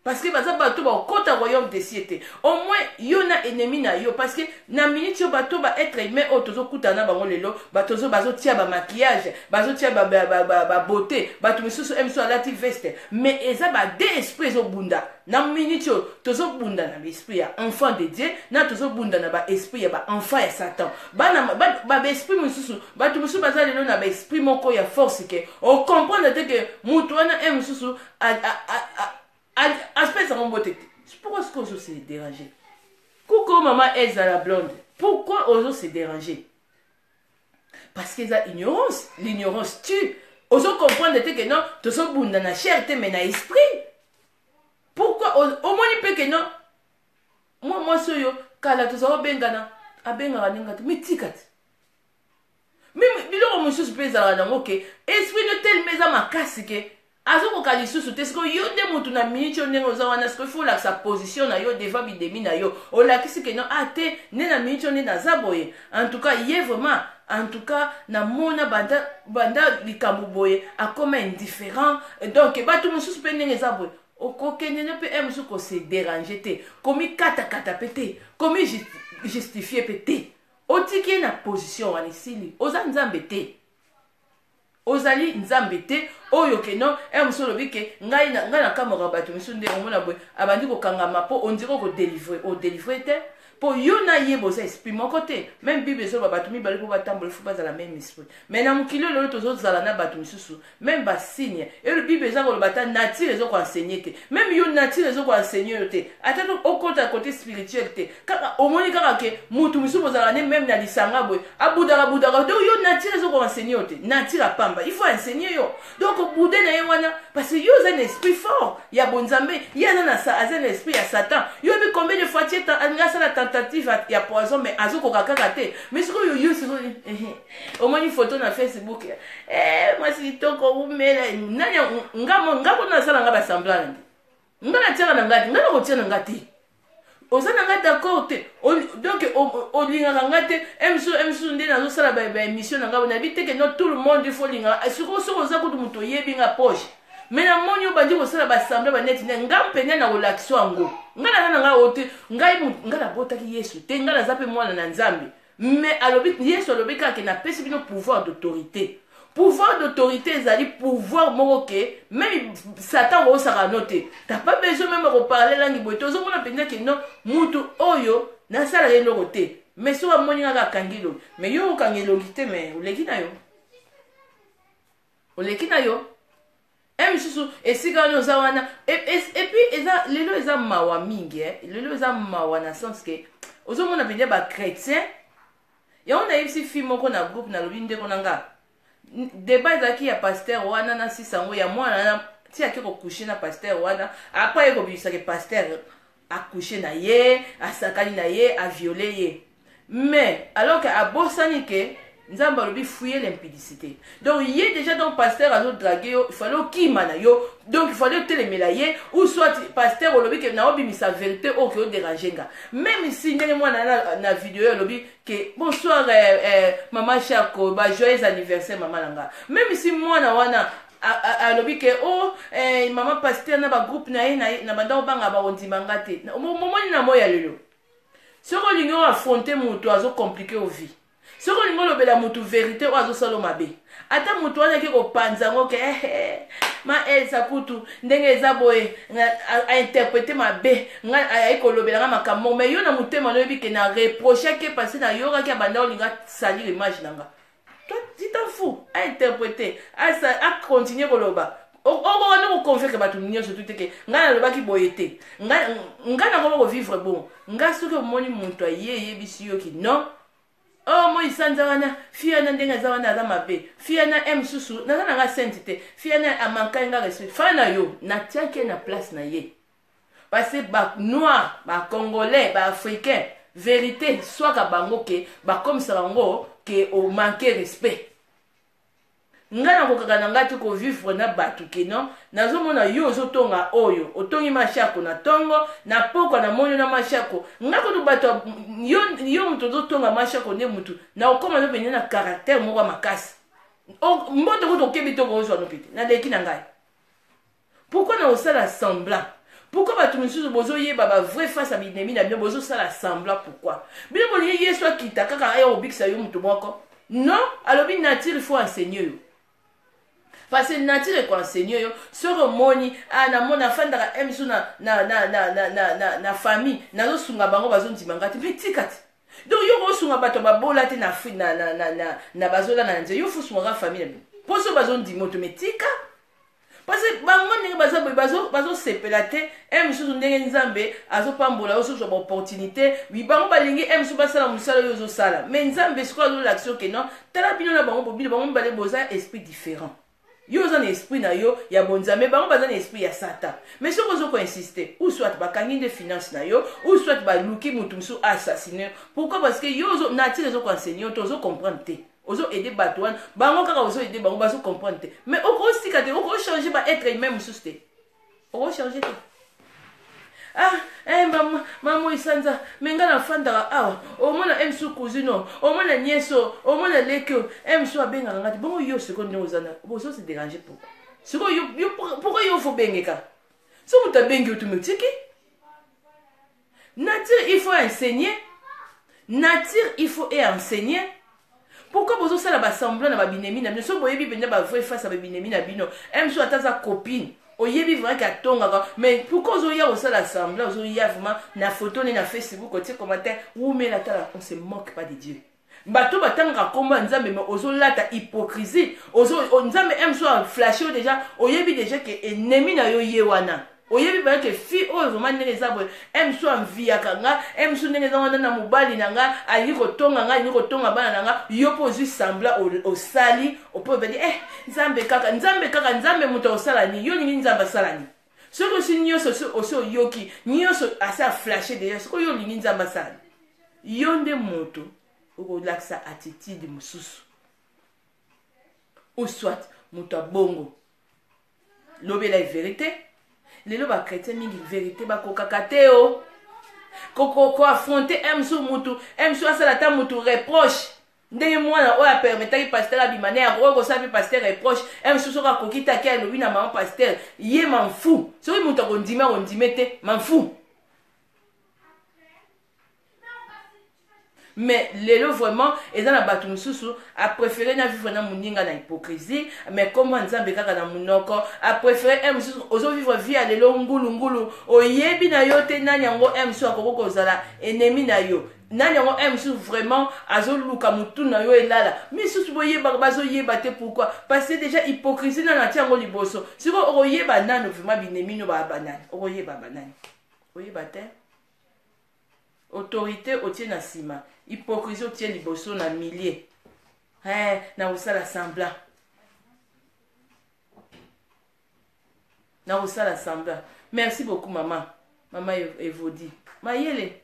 parce que baza bato bakota royaume des cieux te. Au moins yo na ennemi na yo, parce que na minute oyo bato ba être humain oyo tozokutana na bango lelo, bato bazotia bamaquillage, bazotia babeauté, bato misusu mosusu alati veste, mais eza ba deux esprit ezobunda. Na minute oyo tozobunda na baesprit ya enfant de Dieu, na tozobunda na baesprit ya baenfant ya Satan. Bana baesprit mosusu, bato mosusu baza lelo na baesprit moko ya force ke ocomprendre te ke motu wana e mosusu apesaka mbote te. Pourquoi ce que ozo se déranger? Kuko mama ezala blonde, pourquoi ozo se déranger? Parce que eza ignorance, l'ignorance tue. Ozo comprendre te ke non, tozobunda na chair te, mais na esprit. Pourquoi omoni mpe ke non, mwa mwasi oyo kala toza obengana, abengaka ndenge te, mitika te. Biloko mosusu mpe ezalaka nango ke esprit no telema eza makasi ke azokoka lisusu te. Sikoyo yo nde motu na miniti oyo ndenge oza wana, sikoyo faut olakisa position na yo devant bidemi na yo. Olakisi ke non, ah te, nde na miniti oyo nde naza boye. En tout cas ye vraiment, en tout cas namona banda, banda likambo boye akoma indifférent. Donc bato mosusu mpe ndenge eza boye, okokende no mpe e mosusu kose déranger te, komikatakata mpe te, komi justifie mpe te. Otiki ye na position wana, esili. Oza Nzambe te, ozali Nzambe te. Oyo ke non, e mosu olobi ke ngai ngai nakamwaka bato mosusu nde omona boye abandi kokangama mpo ondire okodélivrer, odélivrer te, mpo yo na ye boza esprit moko te. Même Bible ezoloba bato mibale mpo batambola, faut bazala même esprit. Mais na mokili oyo lelo tozozala na bato misusu, même basigne oyo Bible eza koloba, ata nature ezokoenseigner te. Même yo, nature ezokoenseigner yo te, ata okota côté spirituel te. Kaka omoni kaka ke mutu mosusu bozalaka ne même na lisanga boye, abudaka budaka. Donc yo, nature ezokoenseigner yo te, nature apamba, il faut enseigner yo. Donc obude na ye wana parce que yo oza na esprit fort ya bonzambe, ye aza na esprit ya Satan. Yo oyebi combien de fois tie alingi asala tentative ya poison, mais azokoka kaka te. Mais sikoyo yo, sikoyo omoni photo na Facebook, mwasi kitoko, umela nani? Nga kuna nasala nga basemblant na te, nga natiaka na nga te, nga nakotia na nga te. Oza na nga d'accord te, donc olingaka nga te. Msu nde nazosala baémission na nga, nayebi te ke non, tout le monde il faut olingaka. Sikoyo soki oza kutu moto oyebi nga poche. Mais namoni obandi kosala basemble baneti nde nga mpene na kolakisa yango. Nga naza na ngai oyo te, ngai nga nabotaki Yesu te, nga naza mpe mwana na Nzambe. Mais alobi, Yesu alobi kaka ke napesi bino pouvoir d'autorité. Pouvoir d'autorité ezali pouvoir moko ke meme Satan okosaka no te. T'as pas besoin meme koparler langue boye te, ozomona mpenza ke non, mutu oyo nasalaka eloko te. Mais soki amoni kaka akangi elongi, mais yo okanga elongi te, mais oleki na yo. Oleki na yo. E misusu esika wana oza wana et puis eza lelo eza mawa mingi eh. Lelo eza mawa na sens ke ozomona mpenza ba chrétien. Yango nayebisi fille moko na groupe, nalobi ndeko na nga, débat ezalaki ya pasteur wana na sisa yango ya mwana na ti ake kokouche na pasteur wana, après aye kobimisaka pasteur akouche na ye, asakani na ye, aviole ye. Mais alors que abosani ke Nzambe alobi fouiller l'impudicité. Donc ye déjà donc pasteur azo draguer yo, il fallait okima na yo, donc il fallait otelemela ye, ou soit pasteur olobi ke na obimisa vérité oyo ke odéranger nga. Même si ndenge mwana na vidéo alobi ke bonsoir maman Chako, ba joyeux anniversaire maman na nga. Même si mwana wana alobi ke oh maman pasteur na ba groupe na ye na banda obanga ba ondima nga te. Momoni na moya lelo. Soki olingi o affronter moto azo compliquer o vie. Soki olingi olobela moto vérité oyo azosala mabe. Ata moto wana ake kopanza yango ke ma Elsa kutu ndenge eza boye a interpréter mabe, nga ayaki kolobela nga makambo moko, mais yo na motema noyebi ke na reproche ke parce na yokaki abanda olinga salir image na nga. Toi, tu t'en fous, a interpréter, a continuer koloba. Okoka nde koconvaincre bato nyonso tu te ke ngai nalobaki boye te. Ngai nakoma kovivre bon. Ngai soki omoni moto aye eyebisi yo ki non, oh moi sanza wana, fille wana ndenge aza wana aza mabe, fille wana m susu naza na nga sainte te, fille wana amankai nga respect. Fa na yo, natiaki na place na ye. Parce que ba noir, ba congolais, ba africain, vérité swaka bango ke bakomisaka yango ke o manquer respect. Nga nakokaka na ngai te kovivre na bato ke non, nazomona yo ozotonga oyo, otongi mashako na tongo, na pokwa namoni na mashako. Nga kutu bato yo moto ozotonga mashako nde motu, na okoma no pene na caractère moko ya makasi. Mboto kutu okebi to kozwa no pete, naleki na ngai. Pourquoi na osala semblant? Pourquoi bato misusu bozoyeba ba vraie face ya binemi na bino, bozosala semblant pourquoi? Bino bolingi Yesu akita kaka aya kobikisa yo moto moko? Non, alobi nature il faut enseigner yo. Parce que nature eko enseigner yo, soki omoni, ah, namoni afandaka eh, misu na famille, nazosunga bango bazondima nga te, mais tika te. Donc yo kosunga bato babola te na Afrique, na bazola na nzela, yo faut sungaka famille na bino. Po so bazondima to mais tika. Parce que bango ndenge baza boye, bazosepela te, eh, mosusu ndenge Nzambe azopambola yo, soki ba opportunité, bango balingi, eh, mosusu basala mosala oyo ozosala. Mais Nzambe sikoyo azolakisa yo ke non, tala bino na bango, bobino bango mibale boza esprit différent. Yo oza na esprit na yo ya bonzambe, bango baza na esprit ya Satan. Mais soki ozo ko insister, ou soit bakangi nde finance na yo, ou soit baluki mutu mosusu assassiner. Pourquoi? Parce que yo ozo nature ezo ko enseigner yo, to ozo comprendre te. Ozo aider bato wana, bango kaka ozo aider bango, bazo comprendre te. Mais okosika te, oko changer ba être humain mosusu te. Oko changer te. Ah, eh, mama, mama isanza, mais nga nafandaka awa, omona M sous cousine, omona nièce, omona leki, M sous abengaka nga te. Bongo yo sikoyo ndenge oza na, bozo se déranger pourquoi? Sikoyo yo, yo, pourquoi yo faut bengeka? So moto abengi yo tu motiki? Nature il faut enseigner. Nature il faut enseigner. Pourquoi bozo sala ba semblant na ba binemi na bino? So boyebi penza ba vraie face ya ba binemi na bino. M so ata za copine. Oyebi vraiment ka tongaka, mais pourquoi ozo ya osala semblant, ozo ya vraiment na photo ni na Facebook otie commentaire, wumela tala, on se moque pas de Dieu. Bato batangaka kombo ya Nzambe, mais ozolata hypocrisie. Ozo, Nzambe aime so a flasher yo déjà, oyebi déjà que ennemi na yo ye wana. Oyebi ba que fille oyo vraiment ndenge eza boye, aime so enviaka nga, aime so ndenge eza wana na mobali na nga, alingi kotonga nga, alingi kotonga bana na nga, yo po ozwi semblant osali, opo obedi, Nzambe kaka, Nzambe kaka, Nzambe moto osala ni, yo olingi Nzambe asala ni. Soki osi nyonso, osi, osi oyoki, nyonso asi a flasher déjà, soki yo olingi Nzambe asala ni. Yo nde moto okolakisa attitude mosusu. Ou soit moto abongo. Lobela ye vérité. Lelo ba chrétien mingi vérité bakokaka te o. Ko affronter un sou mutu, un sou asala ta mutu reproche. Ndenge mwana oyo apermetaki pasteur abima naye akoki kosala mpe pasteur reproche e mosusu soki akoki te ake alobi na mama pasteur ye manfu soki moto akondima akondime te manfu. Mais lelo vraiment eza na bato mosusu apréféré na vivre na moninga na hypocrisie, mais kombo ya Nzambe kaka na monoko. Apréféré e mosusu ozovivre vie ya lelo ngulungulu, oyebi na yo te nani yango e mosusu akoki kozala ennemi na yo, nani yango e mosusu vraiment azoluka motu na yo elala. Misusu boyebaka bazoyeba te. Pourquoi? Parce que déjà hypocrisie nano atia yango liboso. Sikoyo okoyeba nano vraiment binemi no baya banani? Okoyeba banani? Oyeba te. Autorité otie na nsima, hypocrisie otie liboso na milieu. Hey, na kosala semblant, na kosala semblant. Merci beaucoup, mama Evodi Mayele.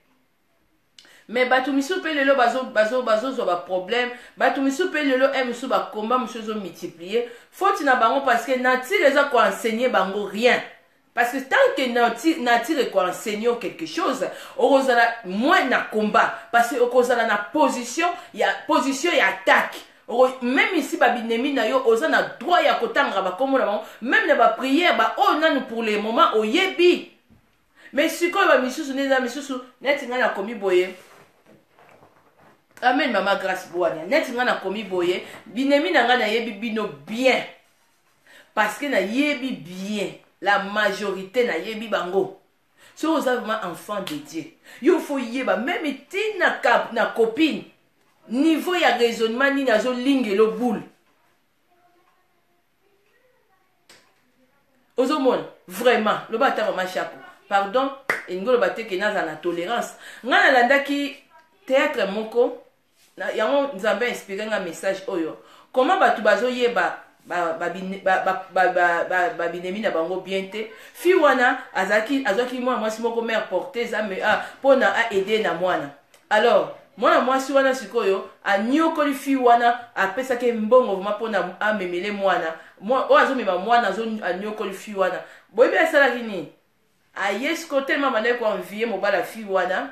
Mais bato misusu mpe lelo bazozwa baproblème. Bato misusu mpe lelo e mosusu bakomba mosusu ezomultiplie faute na bango, parce que nature eza koenseigner bango rien. Parce que tant que nature ekoenseigner quelque chose, okozala moins na combat, parce que okozala na position ya attaque. Même ici babinemi na yo, oza na droit ya kotangaka bakombo na bango même na baprière baoyo nanu pour le moment oyebi. Mais sikoyo bamisusu nde eza misusu neti ngai nakomi boye. Amen, mama Grâce Bwania. Neti ngai nakomi boye, binemi na ngai nayebi bino bien, parce que nayebi bien la majorité, nayebi bango. Soki oza vraiment enfant de Dieu, yo faut yeba même ntina na copine, niveau ya raisonnement nini azolingela boule. Ozomona vraiment, loba ata mama Shako, pardon, elingi oloba te ke nazala na tolérance. Ngai nalandaki théâtre moko yango, Nzambe inspiré nga message oyo: comment bato bazoyeba babinemi na bango bien te. Fille wana azalaki, azwaki mwana mwasi moko mère porteuse mpona aide na mwana. Alors mwana mwasi wana sikoyo anyokoli fille wana, apesaki mbongo vraiment mpona amemele mwana. Oyo azomema mwana, anyokoli fille wana. Boyebi asalaki nini? Aye sikoyo, telema bandaki koenvier mobala fille wana,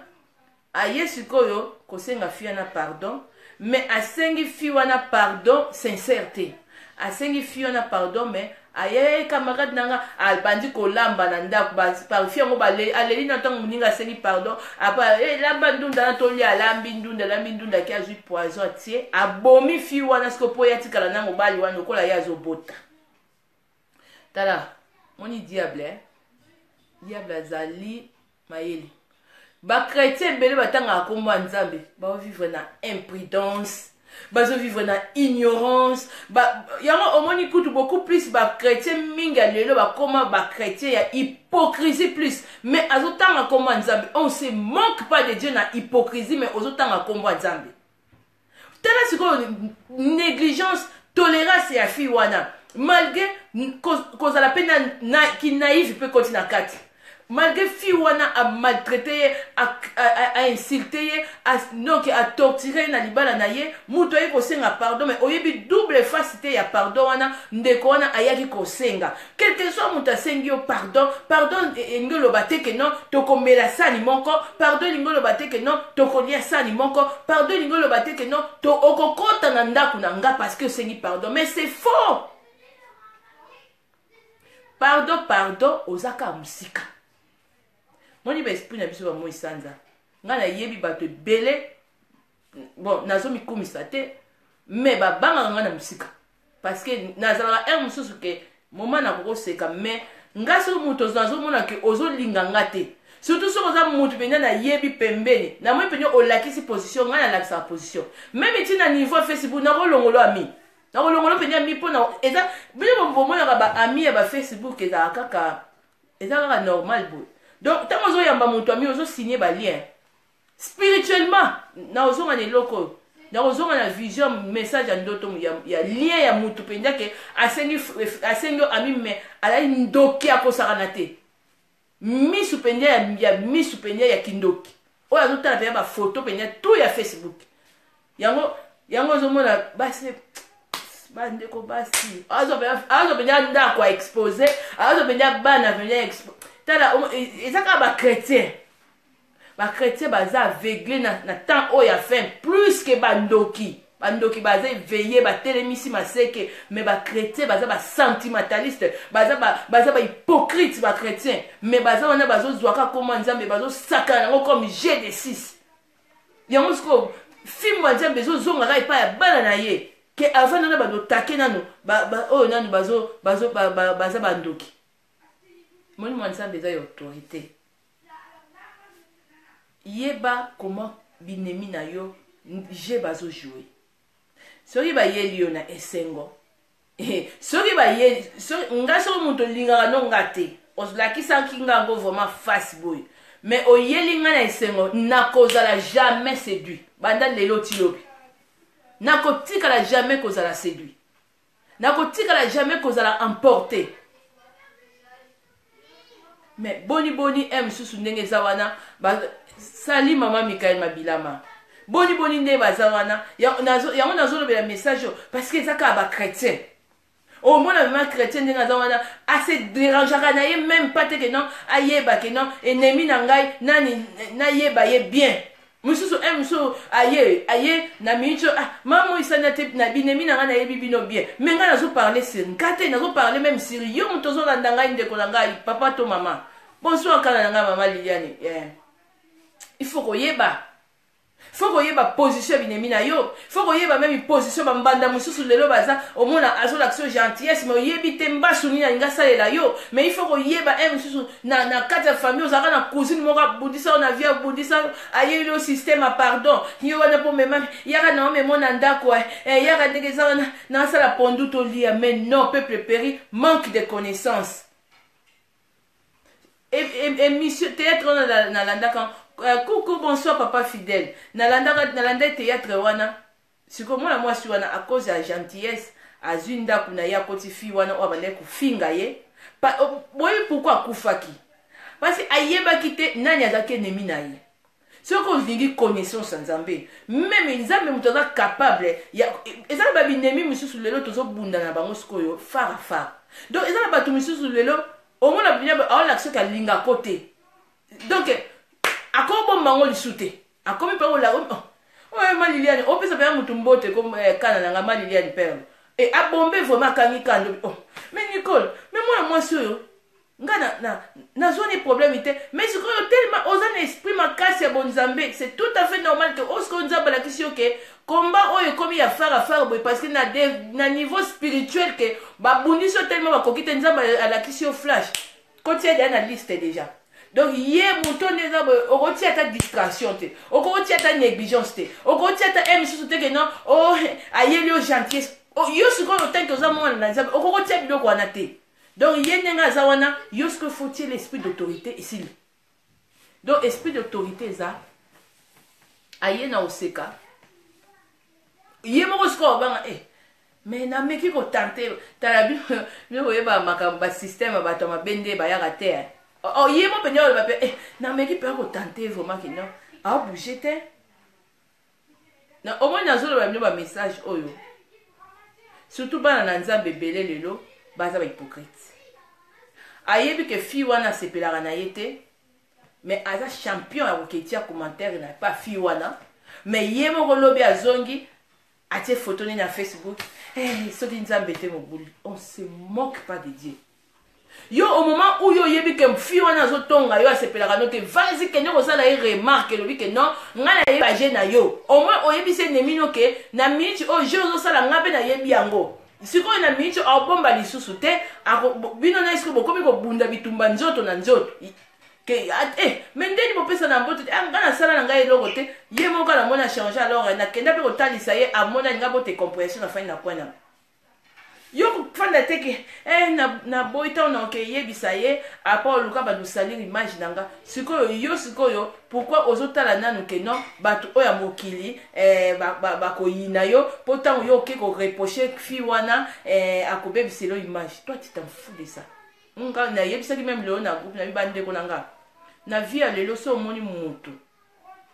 aye sikoyo kosenga fille wana pardon. Mais asengi fille wana pardon sincère te. Asengi fille wana pardon, mais aye camarade na nga abandi kolamba na ndako. Fille yango aleli na ntango moninga asengi pardon. Apa elamba ndunda na tolia, alambi ndunda, alambi ndunda, aki azwi poison, atie, abomi fille wana. Sikoyo mpo ye atikala na mobali wana lokola ye azobota. Tala, moni diable, eh? Diable azali mayele. Bachrétien ebele batangaka nkombo ya Nzambe, baovivre na imprudence, bazovivre na ignorance. Yango omoni kutu beaucoup plus bachrétien mingi ya lelo bakóma bachrétien ya hypocrisie plus. Mais azotanga nkombo ya Nzambe, on se manque pas de Dieu na hypocrisie, mais ozotanga nkombo ya Nzambe. Tala sikoyo négligence, tolérance ya fille wana, malgré kozala mpe na kinaïve mpe koti na kati. Malgré fille wana amaltraité ye, ainsulte ye, donc atorture ye na libala na ye, moto aye kosenga pardon. Mais oyebi double face te ya pardon wana. Ndeko wana ayaki kosenga, quelque soit moto asengi yo pardon, pardon elingi oloba te ke non, tokomela sani moko. Pardon elingi oloba te ke non, tokolia sani moko. Pardon elingi oloba te ke non, to okokɔta na ndako na nga parce que osengi pardon. Mais c'est faux. Pardon, pardon, oza kaka mosika. Moni baesprit na biso bamoi sanza. Ngai nayebi bato ebele, bon, nazomikumisa te, mais babangaka ngai na mosika, parce que nazalaka heure mosusu ke moma nakokoseka. Mais ngai soki moto nazomona ke ozolinga nga te, surtout soki oza motu mpenza nayebi pembeni, namoni mpenza olakisi position. Ngai nalakisaka position même ntina niveau ya Facebook. Nakolongolo ami, nakolongolo mpenza ami mpona eza bino bomonaka baami ya bafacebook ezalaka kaka, eza kaka normal boye. Donc ntango ozoyamba moto ami, ozosigne balien spirituellement. Na ozonga na eloko oyo, nakozonga na vision, message ya ndoto ya lien ya mutu mpenza ke asengi yo ami, mais azali ndoki, akosakana te. Misu mpenza ya misu mpenza ya kindoki oyo azotala mpenza bafoto mpenza tout ya Facebook. Yango ozomona basi, bandeko basi, azwa mpenza ndako aexpose, azwa mpenza bana mpenza. Tala, eza kaka bachrétien. Bachrétien baza aveugle na temps oyo ya fin plus ke bandoki. Bandoki baza eveille, batelemisi maseke, mais ba chrétien baza ba sentimentaliste, baza ba baza ba hypocrite ba chrétien, mais baza wana bazozwaka koma Nzambe, bazosakana yango comme jeu de 6. Yango sikoyo fimbo ya Nzambe ezozongaka epai ya bana na ye ke avant nano bandotake nano oyo nano bazo bazo baza bandoki. Molimo ya Nzambe eza ya autorité. Yeba comment binemi na yo je bazo jouer. Soki bayeli yo na esengo, soki bayeli soki nga soki moto olingaka no nga te, olakisaki nga yango vraiment face boye, mais oyeli nga na esengo, nakozala jamais séduit. Banda lelo ti lobi, nakotikala jamais kozala séduit, nakotikala jamais kozala emporté. Mais boni boni m susu ndenge eza wana ba, sali mama Michael Mabilama, boni boni nde baza wana yango nazolobela message oyo parce que eza kaka ba chrétien. Omona vraiment chrétien ndenge aza wana ase dérangeaka na ye même pas te ke non ayeba ke non ennemi na ngai nani, nayeba ye bien. Mosusu un mosusu aye aye na minute oyo, ah mama moisana te na binemi na ngai nayebi bino bien, mais ngai nazo parler sur nga te, nazo parler même sur yo moto ozolanda ngai, ndeko na ngai papa to mama. Bonsoir kala na ngai mama Liliane. Yeah. Il faut koyeba, faut koyeba position ya binemi na yo, faut koyeba même position ba mbanda mosusu lelo baza omona azolakisa yo gentillesse, mais oyebi te mbasu nini alingi asalela yo. Mais il faut koyeba un mosusu na kati ya famille ozalaka na cousine moko abundisa yo na vie, abundisa yo, ayeli yo système ya pardon yo wana mpo mema yaka na omemo na ndako, yaka ndenge eza wana nasala pondu tolia. Mais non, peuple péri manque de connaissance. Émission théâtre wana nalandaka, coucou bonsoir papa fidèle, nalandaka nalanda théâtre wana. Sikoyo mwana mwasi wana à cause ya gentillesse azwi ndako na ye, akoti fille wana oyo abandaki kofinga ye. Boyebi pourquoi akufaki? Parce que ayebaki te nani azalaki ennemi na ye. Soki olingi connaissance ya Nzambe, meme Nzambe moto aza capable ya eza na babinemi misusu lelo tozobunda na bango sikoyo fara fara. Donc eza na bato misusu lelo omona bina aolakisa soki alingako te, donc akobomba yango lisu te, akomi mpe olaka oyo ma Liliane opesa mpenza motu mbote kana na ngai ma Liliane Perle e abombe vraiment akangi kando. Oh mais Nicole, mais mwana mwasi oyo nga nazwa ni problème te, mais sikoyo tellement oza na esprit makasi ya bonzambe, c'est tout à fait normal ke oyo sikoyo Nzambe alakisi yo ke combat oyo ekomi ya fara fara boye, parce que na niveau spirituel ke babundisi yo tellement bakoki te, Nzambe alakisi yo flash kotia deya na liste déjà. Donc ye moto nde eza boye, okotia ata distraction te, okotia ata négligence te, okotia ata e misusu te ke non oh, ayeli yo gentillesse yo sikoyo otanke oza mwana na Nzambe, okokotia biloko wana te. Donc ye ndenge aza wana, yo sikoyo faut tie l'esprit d'autorité esili. Donc esprit d'autorité eza aye na oseka ye moko sikoyo obanga mais nameki kotante tala bino koyeba makambo basystème ya bato ya mabe nde bayaka te. Oh, ye mo mpenza oloba mpe nameki mpenza kotante vraiment ke non abouge te. Na omoni nazoloba bino bamessage oyo, surtout bana na Nzambe ebele lelo baza bahypocrite. Ayebi ke fille wana asepelaka na ye te, mais aza champion ya koketia commentaire na pa fille wana, mais ye moko lobi azongi atie photo nini na Facebook, soki Nzambe te mobuli. On se moque pas de Dieu. Yo au moment où yo oyebi ke fille wana azotonga yo asepelaka no te, vas-y kende kosala ye remarque, elobi ke non ngai nayeba je na yo, au moins oyebisi ennemi no ke na minute oyo je ozosala ngai mpe nayebi yango. Sikoyo na minute oyo aobomba lisusu te, bino na sikoyo bokomi kobunda bitumba nzoto na nzoto ke mais ndeni bopesa na mbote te, ngai nasala na ngai eloko te, ye moko namoni achange, alors nakenda mpe kotalisa ye amonani ngai bote compréhension na fani na coin na yo kofanda te ke naboyi ntango na okeyebisa ye apa oluka bato salir image na nga. Sikoyo yo sikoyo pourquoi ozotala nanu ke non bato oyo ya mokili bakoyina yo mpo ntango yo oke koreproche fille wana akobebisela image? Toi tu t'en fous de ça. Nga nayebisaki même lelo na groupe na bandeko na nga, na vie ya lelo so omoni moto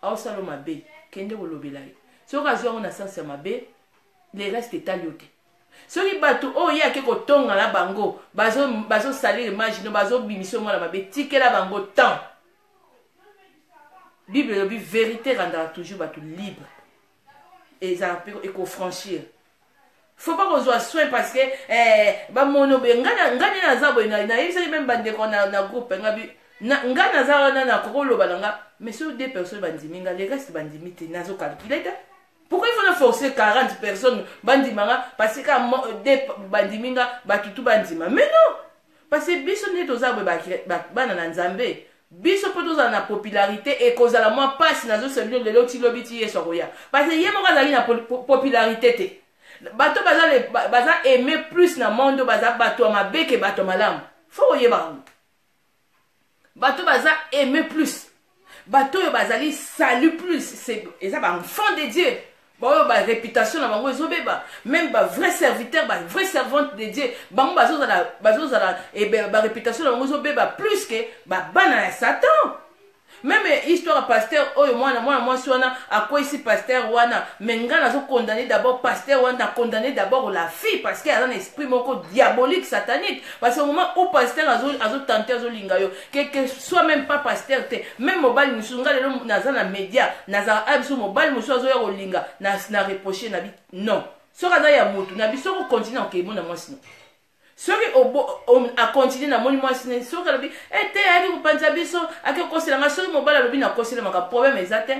aosala mabe, kende kolobela ye. Soki azwi yango na sens ya mabe, le reste etali yo te. Soki bato oyo ye ake kotonga na bango bazosalir image no, bazobimisa mwana mabe, tikela bango temps. Bible elobi vérité rendra toujours bato libre. Ezala mpe ekofranchir. Faut pas kozwa soin parce que eh, bamono boye. Ngai nde naza boye, nayebisaki meme bandeko na groupe nga bi ngai naza wana, nakokoloba na nga, mais soki deux personnes bandimi nga, le reste bandimi te, nazocalcule te. Pourquoi il faut na forcer 40 personnes bandima nga? Parce que deux bandimi nga, bato tu bandima? Mais non, parce que biso nde toza boye, bana na Nzambe. Biso mpo tozala na popularité, ekozala mwa mpasi. Nazosala bino lelo ti lobi ti Yesu akoya, parce que ye moko azalaki na popularité te. Bato baza aimé plus na monde, baza bato ya mabe ke bato ya malamu. Faut koyeba yango. Bato baza aimé plus, bato oyo bazali salu plus, eza baenfant de Dieu. Baoyo baréputation na bango ezobeba, même bavrai serviteur, bavrai servante de Dieu, bango bazozala baréputation na bango ezobeba plus ke babana ya Satan. Même histoire ya pasteur oyo, mwana mwasi wana akweyisi pasteur wana, mais ngai nazocondamner d'abord pasteur wana, nacondamner d'abord la fille, parce que aza na esprit moko diabolique, satanique. Parce que au moment où pasteur azotenter, azolinga yo, que soit même pas pasteur te, même mobali mosusu. Ngai lelo naza na média, nazala a biso, mobali mosusu azoya kolinga, na reproche na bi non. Soki aza ya motu na biso, okocontinuer, okemona mwasi no. Soki acontinuer, namoni mwasi ne. Soki alobi ete ayaki kopanza biso, ake kokoselanga, soki mobali alobi nakoselamaka, problème eza te.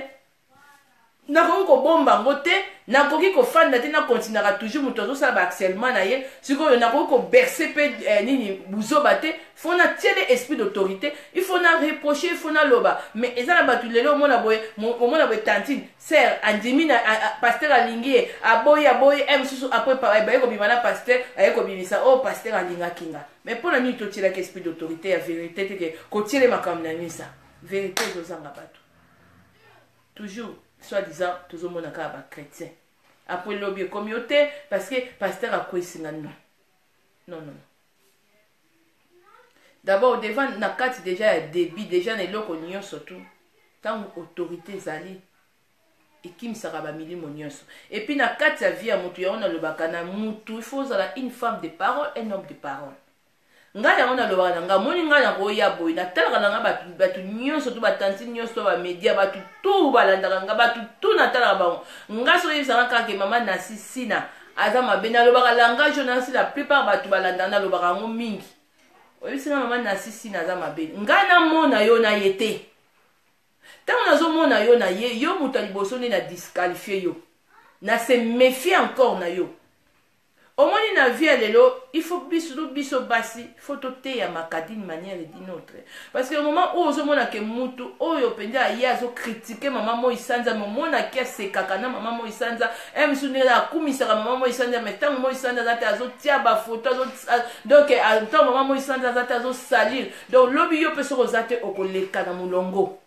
Nakoki kobomba yango te, nakoki kofanda te, nakontinuaka toujours. Moto azosala baharcèlement na ye sikoyo, nakoki kobercer mpe nini buzoba te. Faut natiele esprit d'autorité, il faut na reprocher, il faut naloba. Mais eza na bato lelo, omona boye, omona boye, tantine sœur andimi na pasteur, alingi ye, aboyi, aboyi e mosusu. Après baye kobima na pasteur, aye kobimisa oyo, oh, pasteur alingaki nga. Mais mpo na nini totielaki esprit d'autorité ya vérité te, ke kotiele makambo na misa? Vérité ezozanga bato toujours, soi-disant tozomona kaka bachrétien. Après lobi ekomi yo te, parce que pasteur akwesinga. Non, non, non. D'abord devant na kati déjà ya débit, déjà na eloko nyonso tu, ntango autorité ezali, ekimisaka bamilimo nyonso. Et puis na kati ya vie ya motu, yango nalobaka na mutu, il faut ozala une femme de parole, un homme de parole. Ngai yango nalobaka na ngai, moni ngai nakoya boye, natalaka na ngai bato nyonso tu, batanti nyonso, bamédia, bato tu balandaka ngai, bato tu natalaka bango. Ngai soki oyebisanga kaka ke mama Nasi Sina aza mabe, nalobaka langage oyo nasi, la plupart bato balandaka, nalobaka yango mingi. Oyebisinga mama Nasi Sina aza mabe, ngai namona yo na ye te. Ntango nazomona yo na ye, yo moto ya liboso nde na disqualifier yo, na se méfie encore na yo. Omoni, na vie ya lelo, il faut biso, biso basi, faut toteyamaka d'une manière et d'une autre, parce que au moment oyo ozomona ke mutu oyo mpenza aye azocritiquer mama Moi Sanza, momonaki asekaka na mama Moi Sanza, e mosusu ndenge akumisaka mama Moi Sanza, mais ntango Moi Sanza aza te, azotia bafoto. Donc ntango mama Moi Sanza aza te, azosalir. Donc lobi yo mpe soki oza te, okoleka na molongo,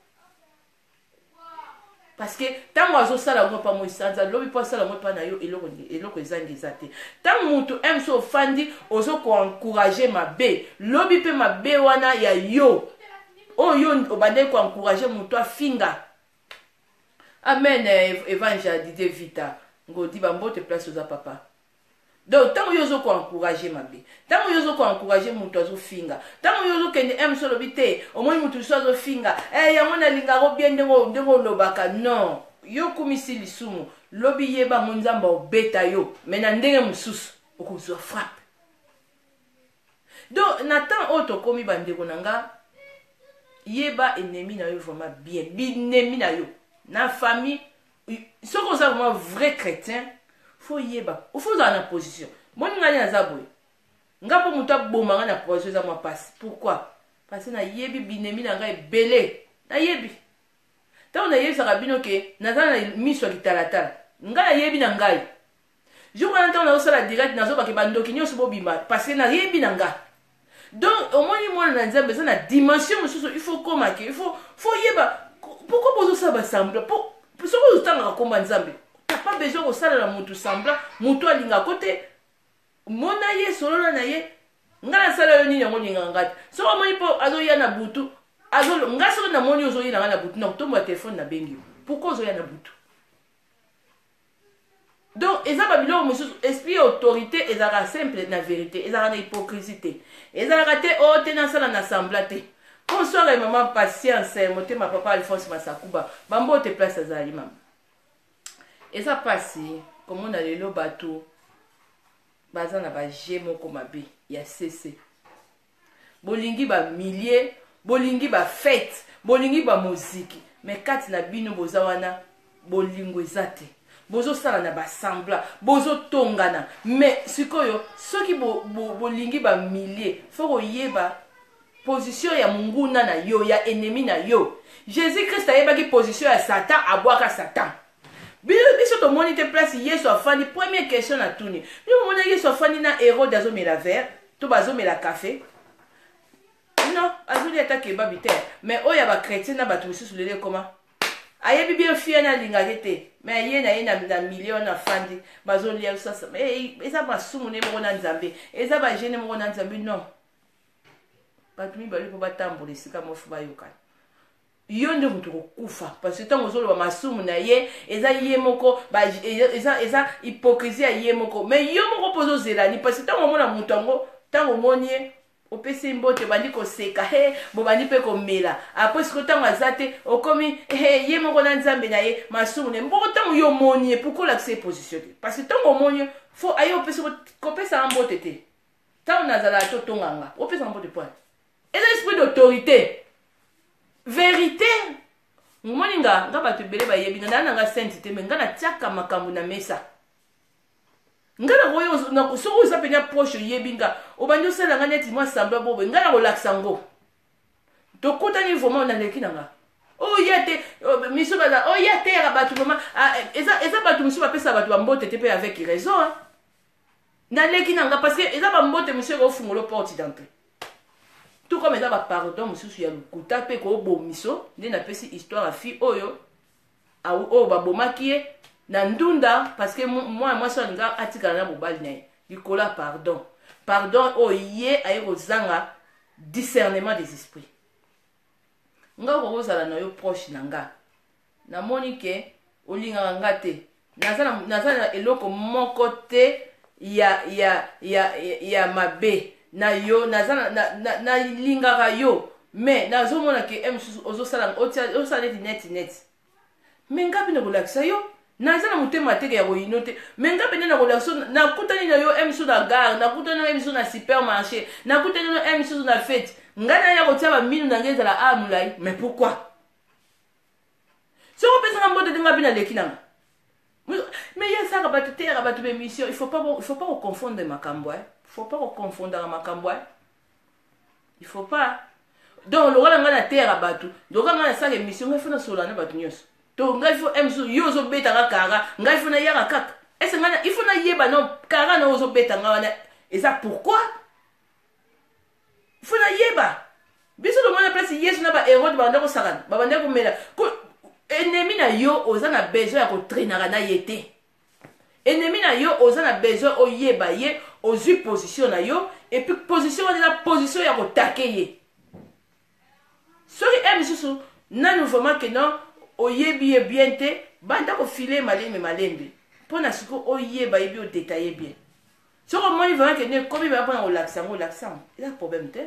parce que ntango azosala yango mpa Moi Sanza, lobi mpo asala yango mpa na yo. Eloko ezangi eza te. Ntango motu mso ofandi, ozokoencourager mabe, lobi mpe mabe wana ya yo oyo obandaki koencourager motu afinga. Amen. Evangile Didie Vita Ngodi, bambote place oza, papa. Donc ntango yo ozokoencourager mabe, ntango yo ozokoencourager moto azofinga, ntango yo ozokende mso olobi te, omoni moto mosusu azofinga, yango nalingako bien ndenge olobaka. Non, yo okumisi lisumu. Lobi yebango, Nzambe obeta yo, mais na ndenge mosusu okozwa frappe. Donc na temps oyo tokomi, bandeko na nga, yeba ennemi na yo vraiment bien, binemi na yo na famille. Soki oza vraiment vrai chrétien, faut yeba, faut ozala na position. Moni ngai naza boye, nga mpo moto aboma ngai na position eza mwa mpasi. Pourquoi? Parce que nayebi binemi na ngai ebele. Nayebi ntango nayebisaka bino ke naza na miso ya kitalatala. Ngai nayebi na ngai jour wana, ntango nazosala direct, nazobake bandoki nyonso bobima, parce que nayebi na ngai. Donc omoni, mwana na Nzambe, eza na dimension mosusu. Il faut koma ke il faut yeba pourquoi bozosala basemblant. Soki ozotangaka komba Nzambe, t'as pas besoin kosalela motu semblant. Motu alingako te, mona ye, solola na ye. Ngai nasala yo nini? Yango olingaka ngai te. Soki omoni mpo azoya na butu, ngai soki namoni ozoyela ngai na butu, na kotombola telefone, nabengi yo: pourquoi ozoya na butu? Donc eza babiloko mosusu. Esprit ya autorité ezalaka simple na vérité, ezalaka na hypocrisie te, ezalaka te o oh, te nasala na semblant te. Bonsoir e mama Patience motema, papa Alphonse Masakuba, bambote place azali mama. Eza pasi komona lelo bato baza na ba jeu moko mabe ya sese. Bolingi ba milliers, bolingi ba fete, bolingi ba moziki, mais kati na bino boza wana bolingo eza te. Bozosala na ba semblant, bozotongana, mais sikoyo soki bolingi bo, bo ba milliers, faut koyeba position ya monguna na yo, ya ennemi na yo. Jésus-Christ ayebaki position ya Satan, abwaka Satan. Biso tomoni te place Yesu afandi. Première question na tuni, bino bomona Yesu afandi na Hérode azomela verre to bazomela café? Non, azolia ata kebabi te. Mais oyo ya bachrétien na bato mosusu lelo ekoma, ayebi bien fille wana alingaki te, mais ye na ye na milieu wana afandi, bazolia sasa. Eza masumu ne moko na Nzambe, eza bagene moko na Nzambe. Non, bato mibale mpo batambola esika mofu bayokana. Yo nde moto kokufa, parce que ntango ozoloba masumu na ye, eza ye moko, eza hypocrisie ya ye moko. Mais yo moko mpo ozozelani, parce que ntango omona moto yango, ntango omoni ye, opesi mbote, obandi koseka, he, bobandi mpe komela. Après sikoyo ntango aza te, okomi he, ye moko na Nzambe na ye, masumu na ye mboko. Ntango yo omoni ye, pourquoi olakisa ye position te? Parce que ntango omoni ye, fo aye, opesi, kopesaka mbote te. Ntango nazalaka te, otonganga, opesaka mbote point. Eza esprit d'autorité, vérité. Omoni nga bato ebele bayebi nga, naa na nga sainte te, mais nga natiaka makambo na mesa. Nga nakoyo, soki oza pena proche, oyebi nga, obandi osala nga neti mwa semblant boboye, nga na kolakisa ngo. Tokutani vraiment, naleki na nga oya te. Miso baza oya te yaka bato vraiment. Eza bato mosusu bapesaka bato bambote te mpe avec raison, hein. Naleki na nga parce que eza bambote mosusu ekofungola porte d'entrée, tout comme eza bapardon mosusu ya lokuta mpe kobomiso. Nde napesi histoire ya fille oyo babomaki ye na ndunda, parce que mwana mwasi oyo alinga atikala na mobali na ye likolo ya pardon. Pardon oyo ye aye kozanga discernement des esprits. Nga okokozala na yo proche na nga, namoni ke olingaka nga te, naza na eloko moko te ya mabe na yo, naza nalingaka yo, mais nazomona ke e mosusu ozosala, ozosala neti neti neti, mais nga mpe nakolakisa yo, naza na motema teke ya koyino te. Mais nga mpe nde nakolakisa yo. Nakutani na yo e mosusu na gare, nakutani na yo e mosusu na supermarché, nakutani na yo e mosusu na fete, ngai naya kotia baminu na ngai ezala a molai. Mais pourquoi soki opesaka mbote te, nga mpe naleki nanga? Mais ye asaka bato te, yaka bato bémission. Il faut pas koconfondre makambo, il faut pas koconfondaka makambo, il faut pas. Donc lokola ngai nateyaka bato, lokola ngai nasala émission, ngai fo nasolola na bato nyonso to ngai fo mosusu yo ozobetaka kara, ngai fo nayaka kaka ese ngai il faut nayeba no kara na ozobeta ngai wana eza pourquoi. Fo nayeba. Biso tomona place Yesu na baHérode babanda kosakana, babanda komela. Ennemi na yo, oza na besoin ya kotraînaka na ye te. Ennemi na yo, oza na besoin oyeba ye, ozwi position na yo, et puis position wana eza position ya kotake ye. Soki e misusu nanu vraiment ke non, oyebi ye bien te, banda kofile malembe malembe mpo na sikoyo oyeba yebi, odétaille bien. Soki omoni vraiment ke no ekomi baya mpona kolakisa yango, olakisa yango, eza problème te.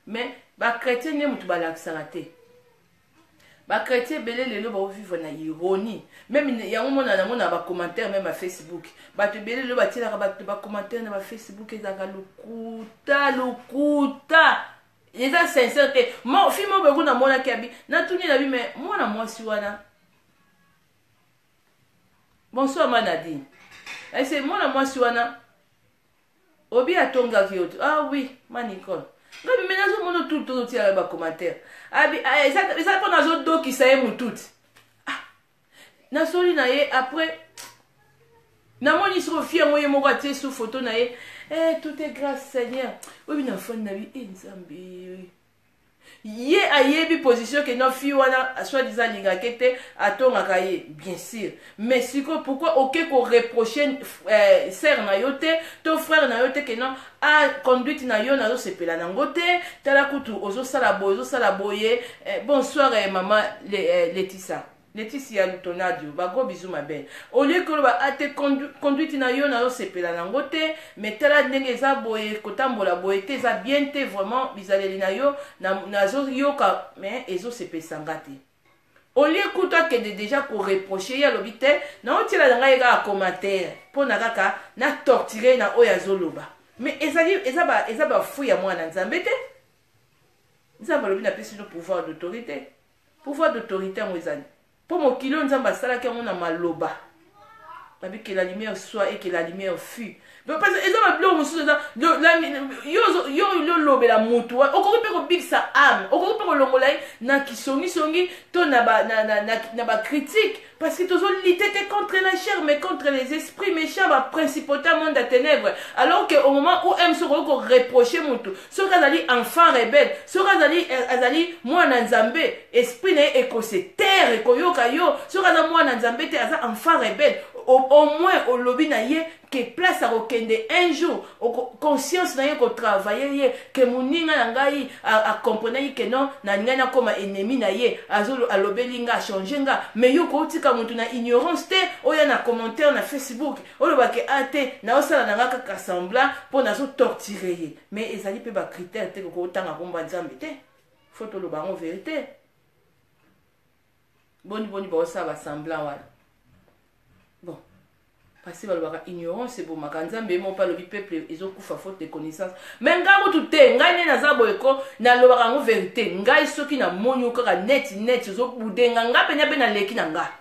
Mais bachrétien nde moto balakisaka te. Bachrétien ebele lelo baovivre na ironie. Même yango mona namona bacommentaire même ya Facebook, bato ebele lelo batielaka bato bacommentaire na bafacebook, ezalaka lokuta lokuta, eza sincère te. Fille moko boye kuna namonaki abi, natuni na bi, mais mwana mwasi wana, bonsoir ma Nadine, ese mwana mwasi wana obi atongaki yo te? Ah oui, ma Nicole, ngabi me nazomona tout tozotiaka bacommentaire abi eza mpo nazodokisa ye motu ti. Ah, nasoli na ye. Après namoni soko fille yango ye moko atie su photo na ye, eh, tout est grâce Seigneur. Oyebi na fani na bi e Nzambe, ye ayebi position ke non, fille wana soit disant alingaki te, atongaka ye bien sûr. Mais sikoyo pourquoi oke koreproche sœur na yo te to frère na yo te ke non, a conduite na yo nazosepela nango te, tala kutu ozosala boye, ozosala boye? Bonsoir mama Letisa, Leticia Lutonadio, bagros bisous ma belle. Au lieu koloba ate conduite na yo nazosepela nango te, mais tala ndenge eza boye, kotambola boye te, eza bien te vraiment, bizaleli na yo nazoyoka mais ezosepelisa nga te. Au lieu kutu akende dejà ko reprocher ye alobi te naotiela na ngai ye kaka commentaire pona kaka na torturer ye na oyo azoloba mais ezali eza ba eza ba fruit ya mwana Nzambe te. Nzambe alobi napesi bino pouvoir d'autorité. Pouvoir d'autorité yango ezali mpo mokili oyo Nzambe asalaki yango na maloba. Babi que la lumière soit et que la lumière fut. Parce que eza ba biloko mosusu eza yo olobela mutu okoki mpe kobikisa ame, okoki mpe kolongola ye na kisongisongi to na ba, na, na, na, na ba critique, parce que tozo lutter te contre la chair mais contre les esprits méchants, ba principautés monde ya ténèbres. Alors que au moment où M soki okoki koreproche mutu, soki azali enfant rebelle, soki azali, azali mwana Nzambe, esprit na ye ekose taire, ekoyoka yo. Soki aza mwana Nzambe te, aza enfant rebelle, au moins olobi na ye ke place akokende un jour, conscience na ye kotravailler ye ke moninga na ngai akomprenaki ke non, na ngai nakoma ennemi na ye, alobeli nga, achange nga. Mais yo kotika motu na ignorance te, oya na commentaire na Facebook oloba ke a te, naosala na nga kaka semblant mpo nazotorture ye. Mais ezali mpe ba critère te kokotanga kombo ya Nzambe te, faut toloba yango vérité. Boni boni baosala ba semblant wana. Bon, parce que balobaka ignorance ebomaka. Nzambe ye moko mpe alobi peuple ezokufa faute de connaissance. Mais ngai kutu te, ngai nde naza boye ko nalobaka yango vérité. Ngai soki namoni yo kaka neti neti ozobude nga, ngai mpenza mpe naleki na nga.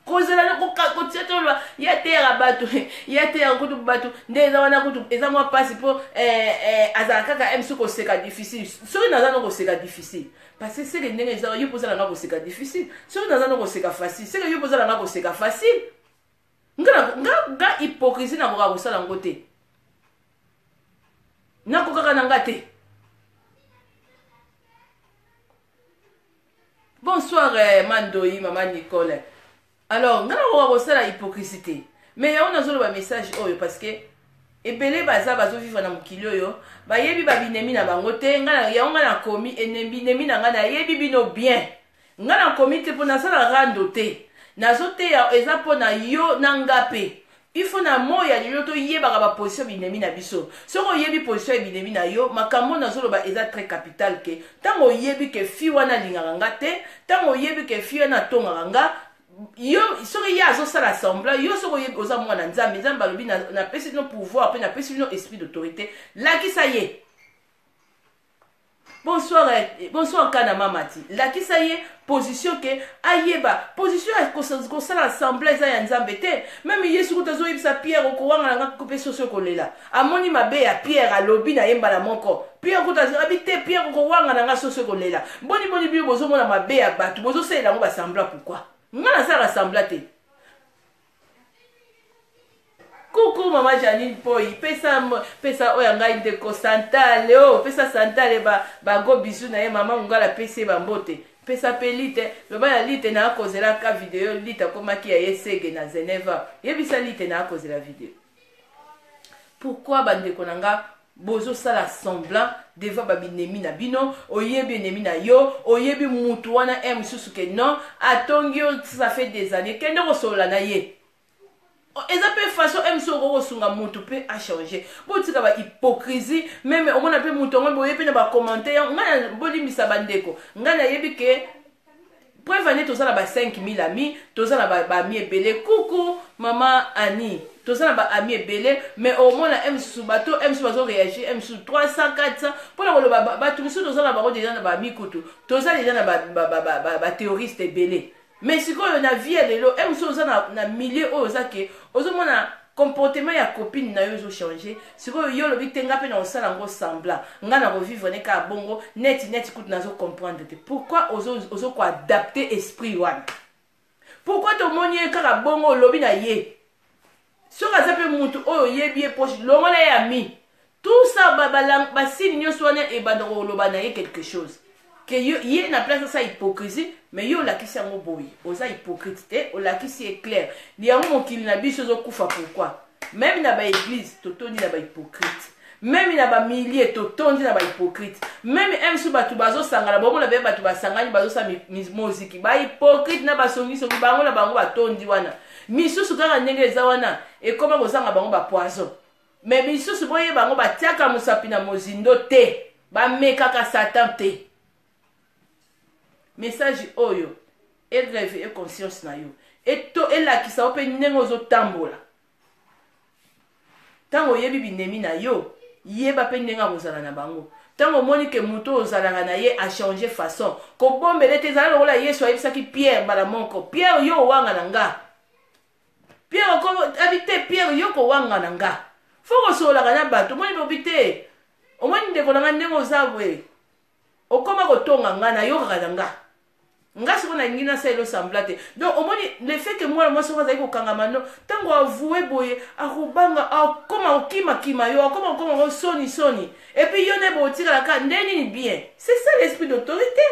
Kozela kotia te oloba ye ateyaka bato, ye ateyaka kutu bato nde eza wana kutu eza mwa mpasi mpo azala kaka msu koseka difficile. Soki naza no koseka difficile, parce que seke ndenge eza yo mpo ozala nga koseka difficile. Soki naza no koseka facile, seke yo mpo ozala nga koseka facile. Nga, nga, nga hypocrisie nakoka kosala yango te, nakokaka na nga te. Bonsoir Mandoi, mama Nicole. Alors nga nakoka kosala hypocrisie te, mais yango nazoloba message oyo parce que ebele baza bazovivre na mokili oyo bayebi babinemi na bango te. Nga yango nga nakomi binemi na nga, nayebi bino bien. Nga nakomi te mpo nasala rando te, nazoteya eza mpo na yo na nga mpe. Il faut na moi ya lelo toyebaka ba position binemi na biso. Soki oyebi position ya binemi na yo, makambo nazoloba eza très capital ke ntango oyebi ke fi wana alingaka nga te, ntango oyebi ke fi wana atongaka nga, yo soki ye azosala semblant, yo soki oyebi oza mwana Nzambe, Nzambe alobi napesi bino pouvoir mpe napesi bino esprit d'autorité, lakisa ye. Bonsoir, bonsoir Kana Mamati. Lakisa ye position ke ayeba position ya kosala semblant eza ya Nzambe te. Même Yesu kutu azoyebisa Pierre okowanga na nga mpe soso ekolela. Amoni mabe ya Pierre, alobi na ye mbala moko. Pierre kutu abi te, Pierre okowanga na nga soso ekolela. Boni boni bino bozomona mabe ya bato, bozosalela yango ba semblant pourquoi? Nga nasalaka semblant te. Coucou mama Janine Poi, pesa pesa oyo ngai ndeko Santale, oh pesa Santale ba ba go bisous na ye mama Mungala pesi ye ba mbote. Pesa pe lite, loba na lite na akozela ka video lite akomaki ya ye sege na Geneva. Yebisa lite na akozela video. Pourquoi ba ndeko na nga bozosala semblant devant ba binemi na bino? Oyebi ennemi na yo, oyebi mutu wana un mosusu ke non atongi yo, ça fait des années, kende kosolola na ye. Eza pe façon MC okoki kosunga mutu pe a changer. Botika ba hypocrisie, meme omona pe mutu yango boye pe na ba commentaire. Nga na bolimbisa ba ndeko, nga nayebi ke preuve année toza na ba 5000 amis, toza na ba amis ebele. Coucou maman Annie, toza na ba amis ebele, mais omona M susu bato M susu bazo réagir M susu 300 400 pona koloba bato misusu toza na bango déjà na ba amis kutu, toza déjà na ba théoriste ebele. Mais sikoyo na vie ya lelo M susu oza na milieu oyo oza ke ozomona comportement ya copine na yo ezo changer. Sikoyo yo olobi te nga pe na kosala yango semblant, nga na kovivre ne kaka bongo neti neti kutu nazo comprendre te. Pourquoi ozo koadapter esprit wana? Pourquoi tomoni ye kaka bongo olobi na ye? Soki aza pe mutu oyo oyebi ye proche, longola ye ami. Tout ça ba signe nyonso wana ebanda koloba na ye quelque chose. Ke yo, ye na place asa hypocrisie, mais yo olakisi yango boye. Oza hypocrite te, olakisi ye clair. Yango mokili na biso ezokufa pourquoi? Même na ba église totondi na ba hypocrite. Même na ba milliers totondi na ba hypocrite. Même MC bato bazosangana, bomona be bato basangani bazosala moziki. Ba hypocrite na basongisongi bango na bango batondi wana. Misusu kaka ndenge eza wana ekoma kozanga bango ba poison. Mais misusu boyeba yango batiaka mosapi na mozindo te, bamekaka Satan te. Message oyo Ereveille conscience na yo. Eto elakisa yo mpe ndenge ozotambola. Ntango oyebi binemi na yo, yeba mpe ndenge akozala na bango. Ntango omoni ke moto oyo ozalaka na ye achange façon, kobombela ete ezala lokola Yesu ayebisaki Pierre mbala moko, Pierre yo owanga na nga. Pierre oko abi te Pierre yo kowanga na nga. Fo kosololaka na bato, omoni bobi te. Omoni ndeko na nga ndenge oza boye. Okoma kotonga nga nayokaka na nga. Nga sikoyo nalingi nasalela semblant te. Donc omoni le fait que mwana mwasi moko azali kokangama no, ntango avoue boye akobanga, akoma kokimakima yo, akoma kokoma ko soni soni. Et puis yo nde botikala kaka nde nini bien. C'est ça l'esprit d'autorité.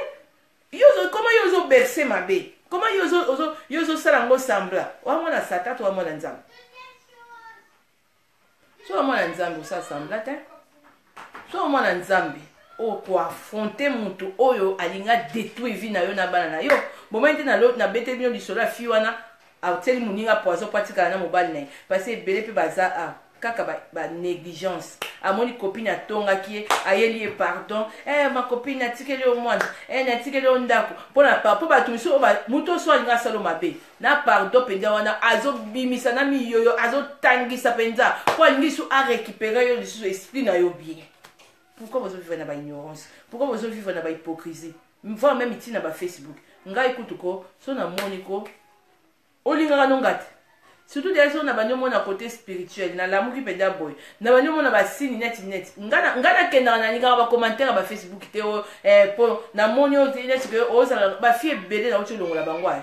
Yo ozo comment yo ozo bercer mabe? Comment yo ozo ozo yo ozo sala ngo semblant? Wa mwana Satan to wa mwana Nzambe? Soki mwana Nzambe osala semblant te. Soki mwana Nzambe okoaffronte moto oyo alinga détruire vie na yo na bana na yo. Bomoni te na beteli bino lisolo ya fille wana atieli moninga poison mpo atikala na mobali na ye. Parce que ebele mpe baza a kaka ba, ba négligence. Amoni copine atongaki ye, ayeli ye pardon. Eh ma copine natikeli yo mwana, eh natikeli yo ndako. Mpo na mpo bato misusu moto oso alinga asala mabe. Na pardon mpenza wana azobimisa na miyoyo, azotangisa mpenza mpo alingi lisusu arécupérer yo lisusu esprit na yo bien. Pourquoi bozo vivre na ba ignorance? Pourquoi bozo vivre na ba hypocrisie? Voire même ici na ba Facebook. Ngai kutu ko so na moni ko olingaka no ngate. Surtout d'ailleurs so na bandi omona côté spirituel, na lamuki mpenza boye. Na bandi omona ba signe net net. Nga na kendaka na lingaka ba commentaire ba Facebook te o eh po na moni o net que ozala ba fille ebele na uti olongola bango ay.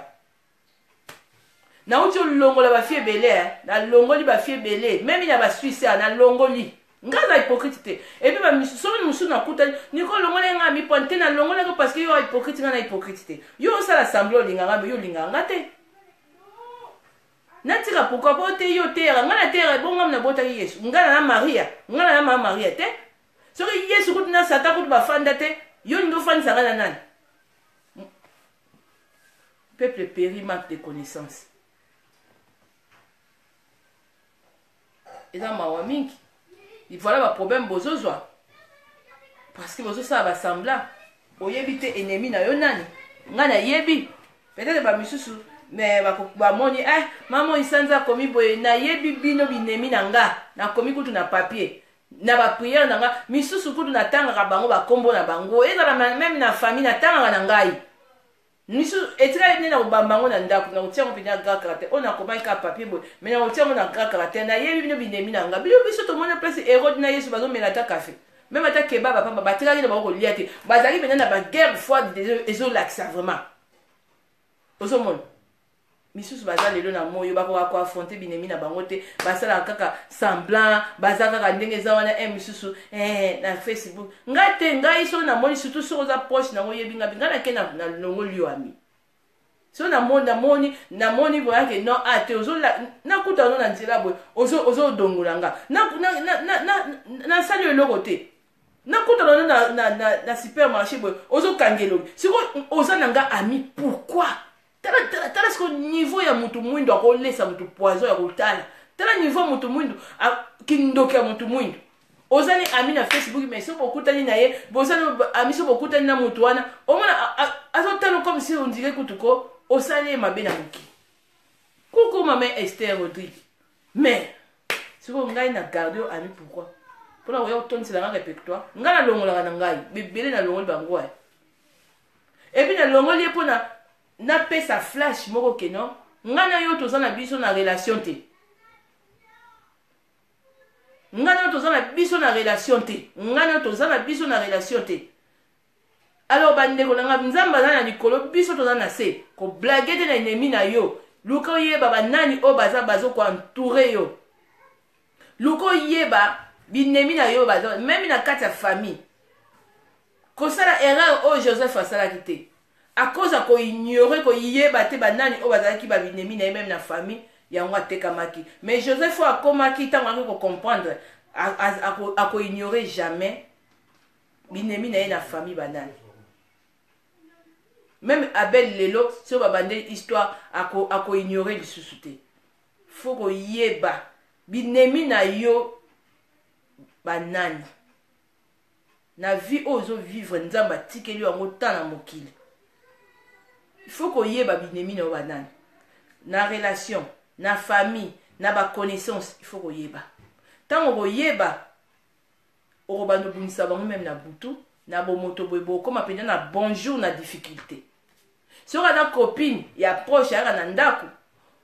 Nauti olongola ba fille ebele eh. Nalongoli ba fille ebele meme na ba Suisse ah, nalongoli. Nga na hypocrite te. Et puis ba misu soki musu nakutani niko longola nga mi pointe na longola ko parce que yo hypocrite nga na hypocrite te. Yo osala semblant olinga nga mais yo olinga nga te. Natika pourquoi po te yo teyaka nga na teyaka bongo nga nabotaki Yesu. Nga na Maria, nga na mama Maria te. Soki Yesu kutu na Satan kutu bafanda te, yo lingi ofandisa nga na nani? Peuple périt manque de connaissance. Eza mawa mingi. Voilà ba problème bozozwa. Parce que bozosala ba semblant. Oyebi te ennemi na yo nani? Nga nayebi. Peut-être ba misusu mais bamoni eh mama isanza akomi boye nayebi bino binemi na nga nakomi kutu na papier na ba prière na nga misusu kutu natangaka bango bakombo na bango ezala meme na famille natangaka na ngai misusu etikali nde na kobamba yango na ndako na kotia yango mpenza grand caractère oyo nakomaki kaka papier boye mais na kotia yango na grand caractère nayebi bino binemi na nga bino biso tomoni place Hérode na Yesu bazomela ata kafe meme ata kebaba pamba batikaki na bango kolia te bazalaki mpenza na baguerre froide ezolakisa vraiment ozomona misusu baza lelo na moyo bakoka koaffronte binemi na bango te basalaka kaka semblant baza kaka ndenge eza wana e misusu eh, na Facebook ngai te ngai soki namoni surtout soki oza proche nango oyebi ngai ngai nake na longoli yo ami soki namoni namoni namoni boya ke non a te nakuta no na nzela boye ozodongola nga nasali yo eloko te nakutana no na supermarché boye ozokanga elongi sikoyo oza na nga ami pourquoi? Tala, tala, tala sikoyo niveau ya mutu mwindu akolesa mutu poison ya kotala. Tala niveau ya mutu mwindu, kindoki ya mutu mwindu. Ozali ami na Facebook mais soki bokutani na ye, bozali ami soki bokutani na mutu wana, omona azotala comme si on dirait kutu ko osali ye mabe na mokili. Coucou maman Esther Rodrigue. Mais sikoyo ngai na garde yo ami pourquoi? Pona koya kotondisela nga répertoire. Ngai nalongolaka na ngai, bebele nalongoli bango aya. Et puis nalongoli ye pona napesa flash moko ke non ngai na yo toza na biso na relation te. Ngai na yo toza na biso na relation te. Ngai na yo toza na biso na relation te. Alors bandeko na ngai, Nzambe aza na likolo, biso toza na se. Ko blaguer te na ennemi na yo. Luka oyeba banani oyo baza bazo ko entourer yo. Luka oyeba binemi na yo baza même na kati ya famille. Kosala erreur oyo Joseph asalaki te. À cause ya ko ignorer, ko yeba te banani oyo bazalaki ba binemi na ye même na famille, yango atekamaki. Mais Joseph oyo akomaki ntango ayaki ko comprendre, ako ignorer jamais binemi na ye na famille banani. Même Abel lelo soki babandeli histoire ako, ako ignorer lisusu te. Faut koyeba binemi na yo banani. Na vie oyo ozo vivre Nzambe atikeli yo yango temps na mokili. Il faut koyeba binemi na yo banani na relation, na famille, na baconnaissance. Il faut koyeba. Ntango koyeba, okobanda obundisa bango même na butu na bomoto boye, bokóma mpenza na bonjour na difficulté. Soki aza copine ya proche, ayaka na ndako,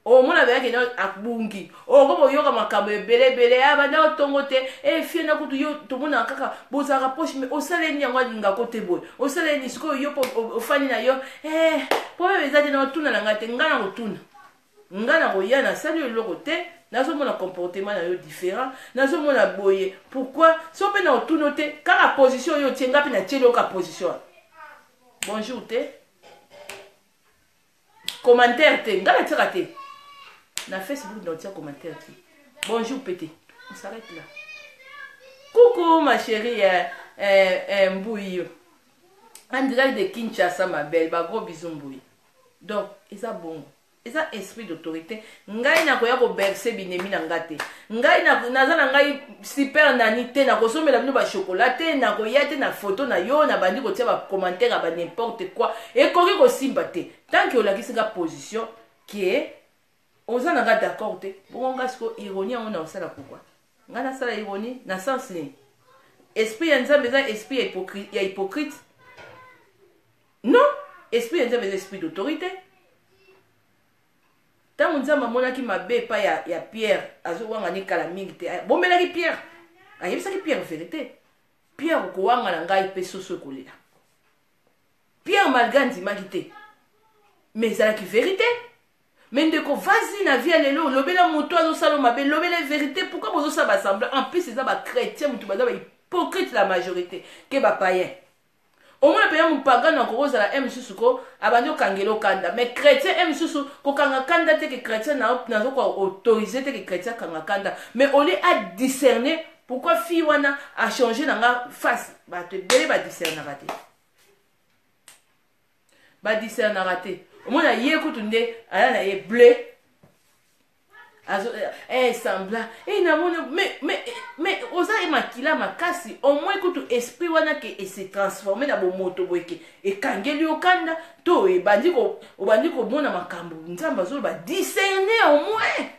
omona beyaki na abungi, okoma oyoka makambo ebele ebele. Abanda otongo te efie na kutu yo tomonaka kaka bozalaka proche, mais osaleli yango alingako te boye, osaleli sikoyo yo mpo ofandi na yo, problème eza te. Na otuna na ngai te, ngai na kotuna, ngai na koya, nasali yo eloko te. Nazomona comportement na yo différent, nazomona boye, pourquoi? So mpe na otuna te, kaka position oyo otie, ngai mpe natieli yo kaka position. Bonjour te, commentaire te, ngai natiaka te na Facebook, na otia commentaire te, bonjour pe te, on s'arrête là. Coucou ma chérie, Mbuyi en direct de Kinshasa, ma belle, ba gros bisous Mbuyi. Donc eza bongo, eza esprit d'autorité. Ngai nakoya kobercer binemi na nga te. Ngai naza na ngai super nani te, nakosomela bino bachocolat te, nakoya te na photo na yo nabandi kotia bacommentaire ya ba n'importe quoi. Ekoki kosimba te tant que olakisi nga position ke oza na nga d'accord te. Bongo nga siko ironie yango na osala pourquoi? Ngai nasala ironie na sens nini? Esprit ya Nzambe eza esprit ya hypocrite? Non, esprit ya Nzambe eza esprit d'autorité. Ntango Nzambe amonaki mabe epai ya Pierre, azowanga kala mingi te, abombelaki Pierre, ayebisaki Pierre vérité: "Pierre, okowanga na ngai mpe soso ekolela." Pierre malgré andimaki te, mais ezalaki vérité. Mais ndeko, vas-y na vie ya lelo, olobela moto azosala mabe, lobela vérité. Pourquoi bozosala basemblant? En plus eza bachrétien moto baza bahypocrite, la majorité, ke bapayen. Omona mpenza mopagano akoki kozala e mosusu ko abandi okangela okanda, mais chrétien e mosusu kokanga kanda te. Ke chrétien nazoka autoriser te ke chrétien akanga kanda, mais au lieu adiscerne pourquoi fille wana achange na nga face, bato ebele badiscernaka te, badiscernaka te. Omona ye kutu nde aya na ye bleu azo semblant namoni, mais oza ye makila makasi. Au moins kutu esprit wana ke ese transforme na bomoto boye, ke ekangeli yo kanda to ebandi, obandi komona makambo Nzambe azoloba. Discerne au moins.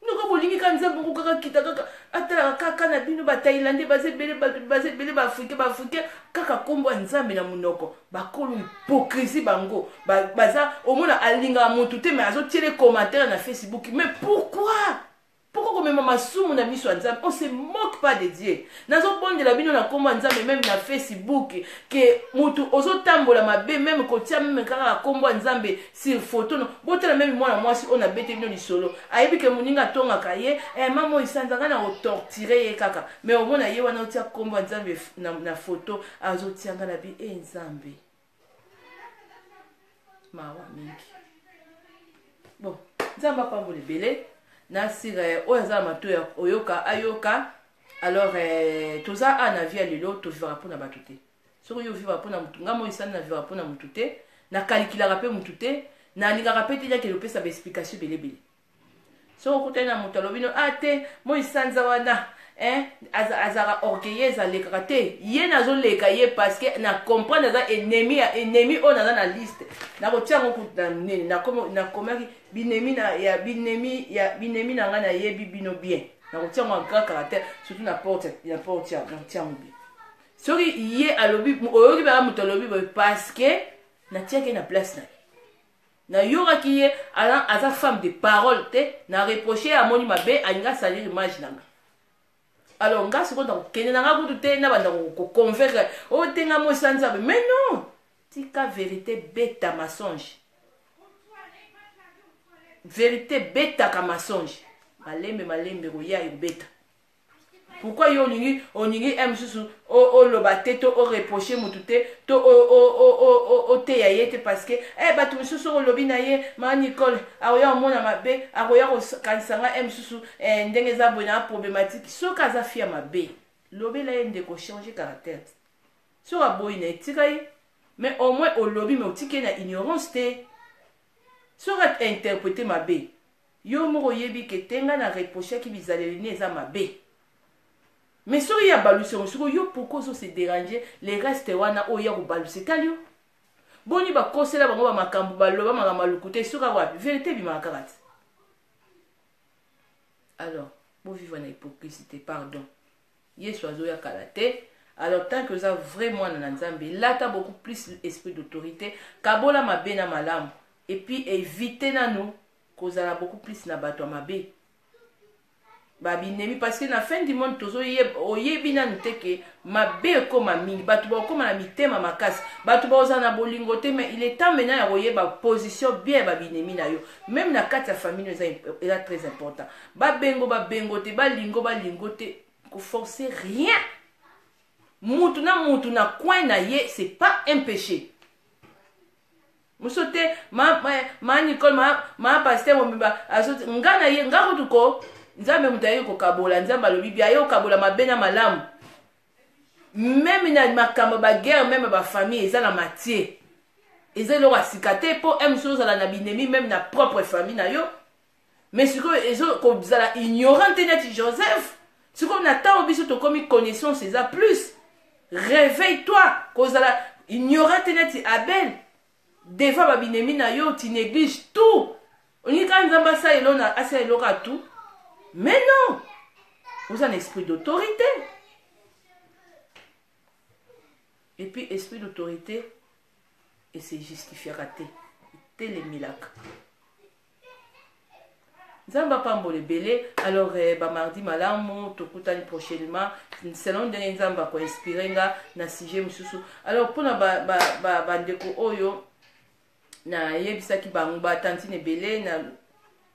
Noko bolingi kaka Nzambe ngo kaka kita kaka atalaka kaka na bino. Bathaïlandais baza ebele, baza ebele, baafricain, baafricain kaka nkombo ya Nzambe na monoko, bakolo hypocrisie bango baza. Omona alingaka motu te, mais azotiele commentaire na Facebook. Mais pourquoi? Pourquoi komema masumu na miso ya Nzambe? On se moque pas de Dieu. Nazobondela bino na nkombo ya Nzambe, même na Facebook, ke motu ozotambola mabe, même kotia même kaka nkombo ya Nzambe sur photo no. Botala même mwana mwasi oyo nabete bino lisolo, ayebi ke moninga atongaka ye, mama oyo esanza ngai na kotorturer ye kaka, mais omona ye wana otia nkombo ya Nzambe na photo, azotia nga na bi e Nzambe, mawa mingi. Bon, Nzambe apambola ebele. Nasira oyo aza na matoi ya oyoka, ayoka. Alors toza a na vie ya lelo, tovivaka mpona bato te. Soki oyo ovivaka mpona motu, ngai moi esali, navivaka mpona motu te, nakalikilaka mpe motu te, nalingaka mpe te nakende kopesa baexplication ebelebele. Soki okutani na moto, alobi no a te, moi sanza wana azalaka orgueilleuse, alekaka te ye, nazoleka ye parce que na comprendre aza ennemi ya ennemi oyo naza na liste, nakotia yango kutu na nini, nakomaki binemi na ya binemi ya binemi na ngai, nayebi bino bien, nakotia yango en grand caractère, surtout na porte ya, nakotia yango bien. Soki ye alobi, oyoki baka moto alobi boye, parce que natiaki na place na ye, nayokaki ye aza femme de parole te, na reproche ye, amoni mabe, alingi asalir image na nga. Alors nga sikoyo nakokende na nga kutu te, nabanda koconvaincre oyo te, nga mosa Nzambe. Mais non, tika vérité beta mensonge, vérité betaka mensonge malembe malembe, koya ekobeta. Pourquoi yo olingi e mosusu oloba te to oreproche motu te to oteya ye te? Parce que bato mosusu olobi na ye, ma Nicole akoya komona mabe, akoya kokanisa nga e mosusu ndenge eza boye na problématique. Soki aza fia mabe, lobela ye: "Ndeko, change caractère." Soki aboyi na etika ye, mais au moins olobi, mais otiki ye na ignorance te. Soki interpréter mabe, yo moko oyebi ke te, ngai na reprochaki bizaleli ne eza mabe. Mais soki ya balusi yango sikoyo, yo pourquoi ozose déranger? Le reste wana oyo ya kobalusa etali yo. Boni bakosela bango ba makambo, baloba makambo ya lokuta, esuka wapi? Vérité ebimaka kaka te. Alors bovivre na hypocrisie te, pardon. Yesu azoya kala te. Alors tant que oza vrai mwana na Nzambe, lata beaucoup plus esprit d'autorité, kabola mabe na malamu, et puis éviter nanu kozala beaucoup plus na bato ya mabe, babinemi, parce que na fin du monde oyebi nanu te ke mabe ekóma mingi, bato bakokóma na mitema makasi, bato bakozala na bolingo te. Mais il est temps maintenant ya koyeba position bien ya babinemi na yo, même na kati ya famille no. Eza très important. Babengo babengo te, balingo balingo te, koforcer rien. Mutu na mutu na coin na ye, c'est pas un péché. Mosusu te, ma Nicole, ma pasteur mobimba nga na ye, nga kutu ko Nzambe moto ayebi kokabola. Nzambe alobi bi aye kokabola mabe na malamu. Même na makambo baguerre, même bafamille, eza na matie, eza eloko ya sika te, mpo mosusu ozala na binemi même na propre famille na yo. Mais sikoyo ezo kozala ignorant te neti Joseph. Sikoyo na ntango biso tokomi, connaissance eza plus, réveille toi. Kozala ignorant te neti Abel devant babinemi na yo. Tu néglige tout, olingi kaka Nzambe asala asala eloko ya tout. Mais non, oza na esprit d'autorité. Et puis esprit d'autorité ese justifiaka te, etelemelaka. Nzambe apambola ebele. Alors bamardi malamu, tokutani prochainement selon ndenge Nzambe akoinspire nga na sujet mosusu. Alors mpona bandeko ba oyo nayebisaki bango, batantine ebele,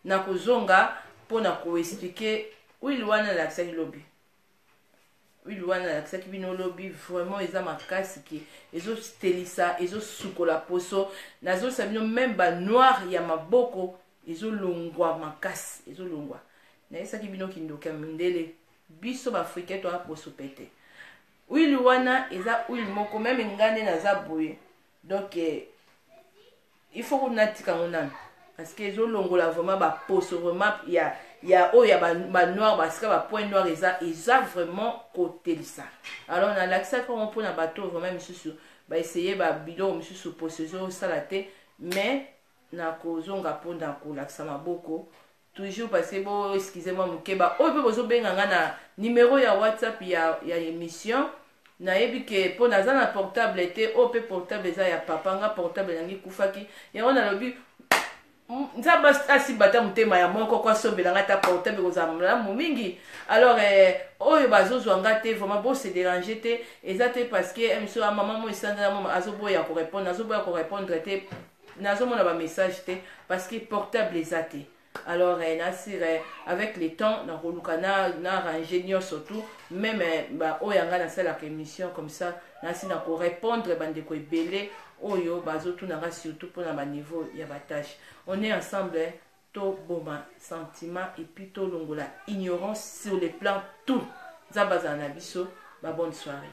na kozonga mpona koexpliquer huile wana nalakisaki lobi. Huile wana nalakisaki bino lobi, vraiment eza makasi ke ezotelisa, ezosukola poso. Nazolisa bino, même banoir ya maboko ezolongwa makasi, ezolongwa. Nayebisaki bino kindoki ya mindele, biso baafricain toya poso pete. Huile wana eza huile moko, même nga nde naza boye, donc il faut kuna natika yango nanu, parce que ezolongola vraiment baposo, vraiment ya oyo ya banoir, basika bapoint noir, eza vraiment kotelisa. Alors nalakisaki yango mpona bato vraiment misusu baessaye babiloko misusu, poso ezosala te. Mais nakozonga mpona kolakisa maboko toujours, parce que bo excuse moi moke, baoyo mpe bozobenga nga na numero ya WhatsApp ya émission, nayebi ke mpo naza na portable te. Oyo mpe portable eza ya papa nga, portable nangi ekufaki. Yango nalobi Nzambe asimba ata motema ya moko ko asombelanga ata portable, kozala malamu mingi. Alors oyo bazozwa nga te, vraiment bose déranger te. Eza te parce que miso ya mama mo esanzela mo azoboya korépondre, azoboya korépondre te, nazomona bamessage te, parce que portable eza te. Alors nasir avec le temps nakoluka na arranger nyonso tout, même baoyo ya ngai nasalaka émission comme ça, nasi na korépondre bandeko ebele oyo bazotunanga, surtout mpona baniveau ya batâche. On est ensemble, toboma sentiment et puis tolongola ignorance sur le plan tout. Nzambe azala na biso. Babonne soirée.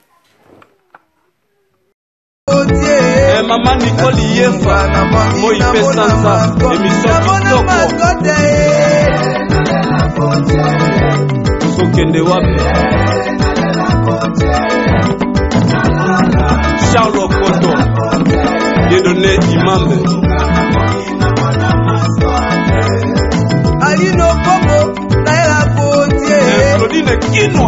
Mama Nicole Yefa, moi mpe sanza émission kitoko. Tozokende wapi? Charles Okoto, Dieudonné Imambe.
Alino Kongo nayela kotie.
Claudine Kinwa.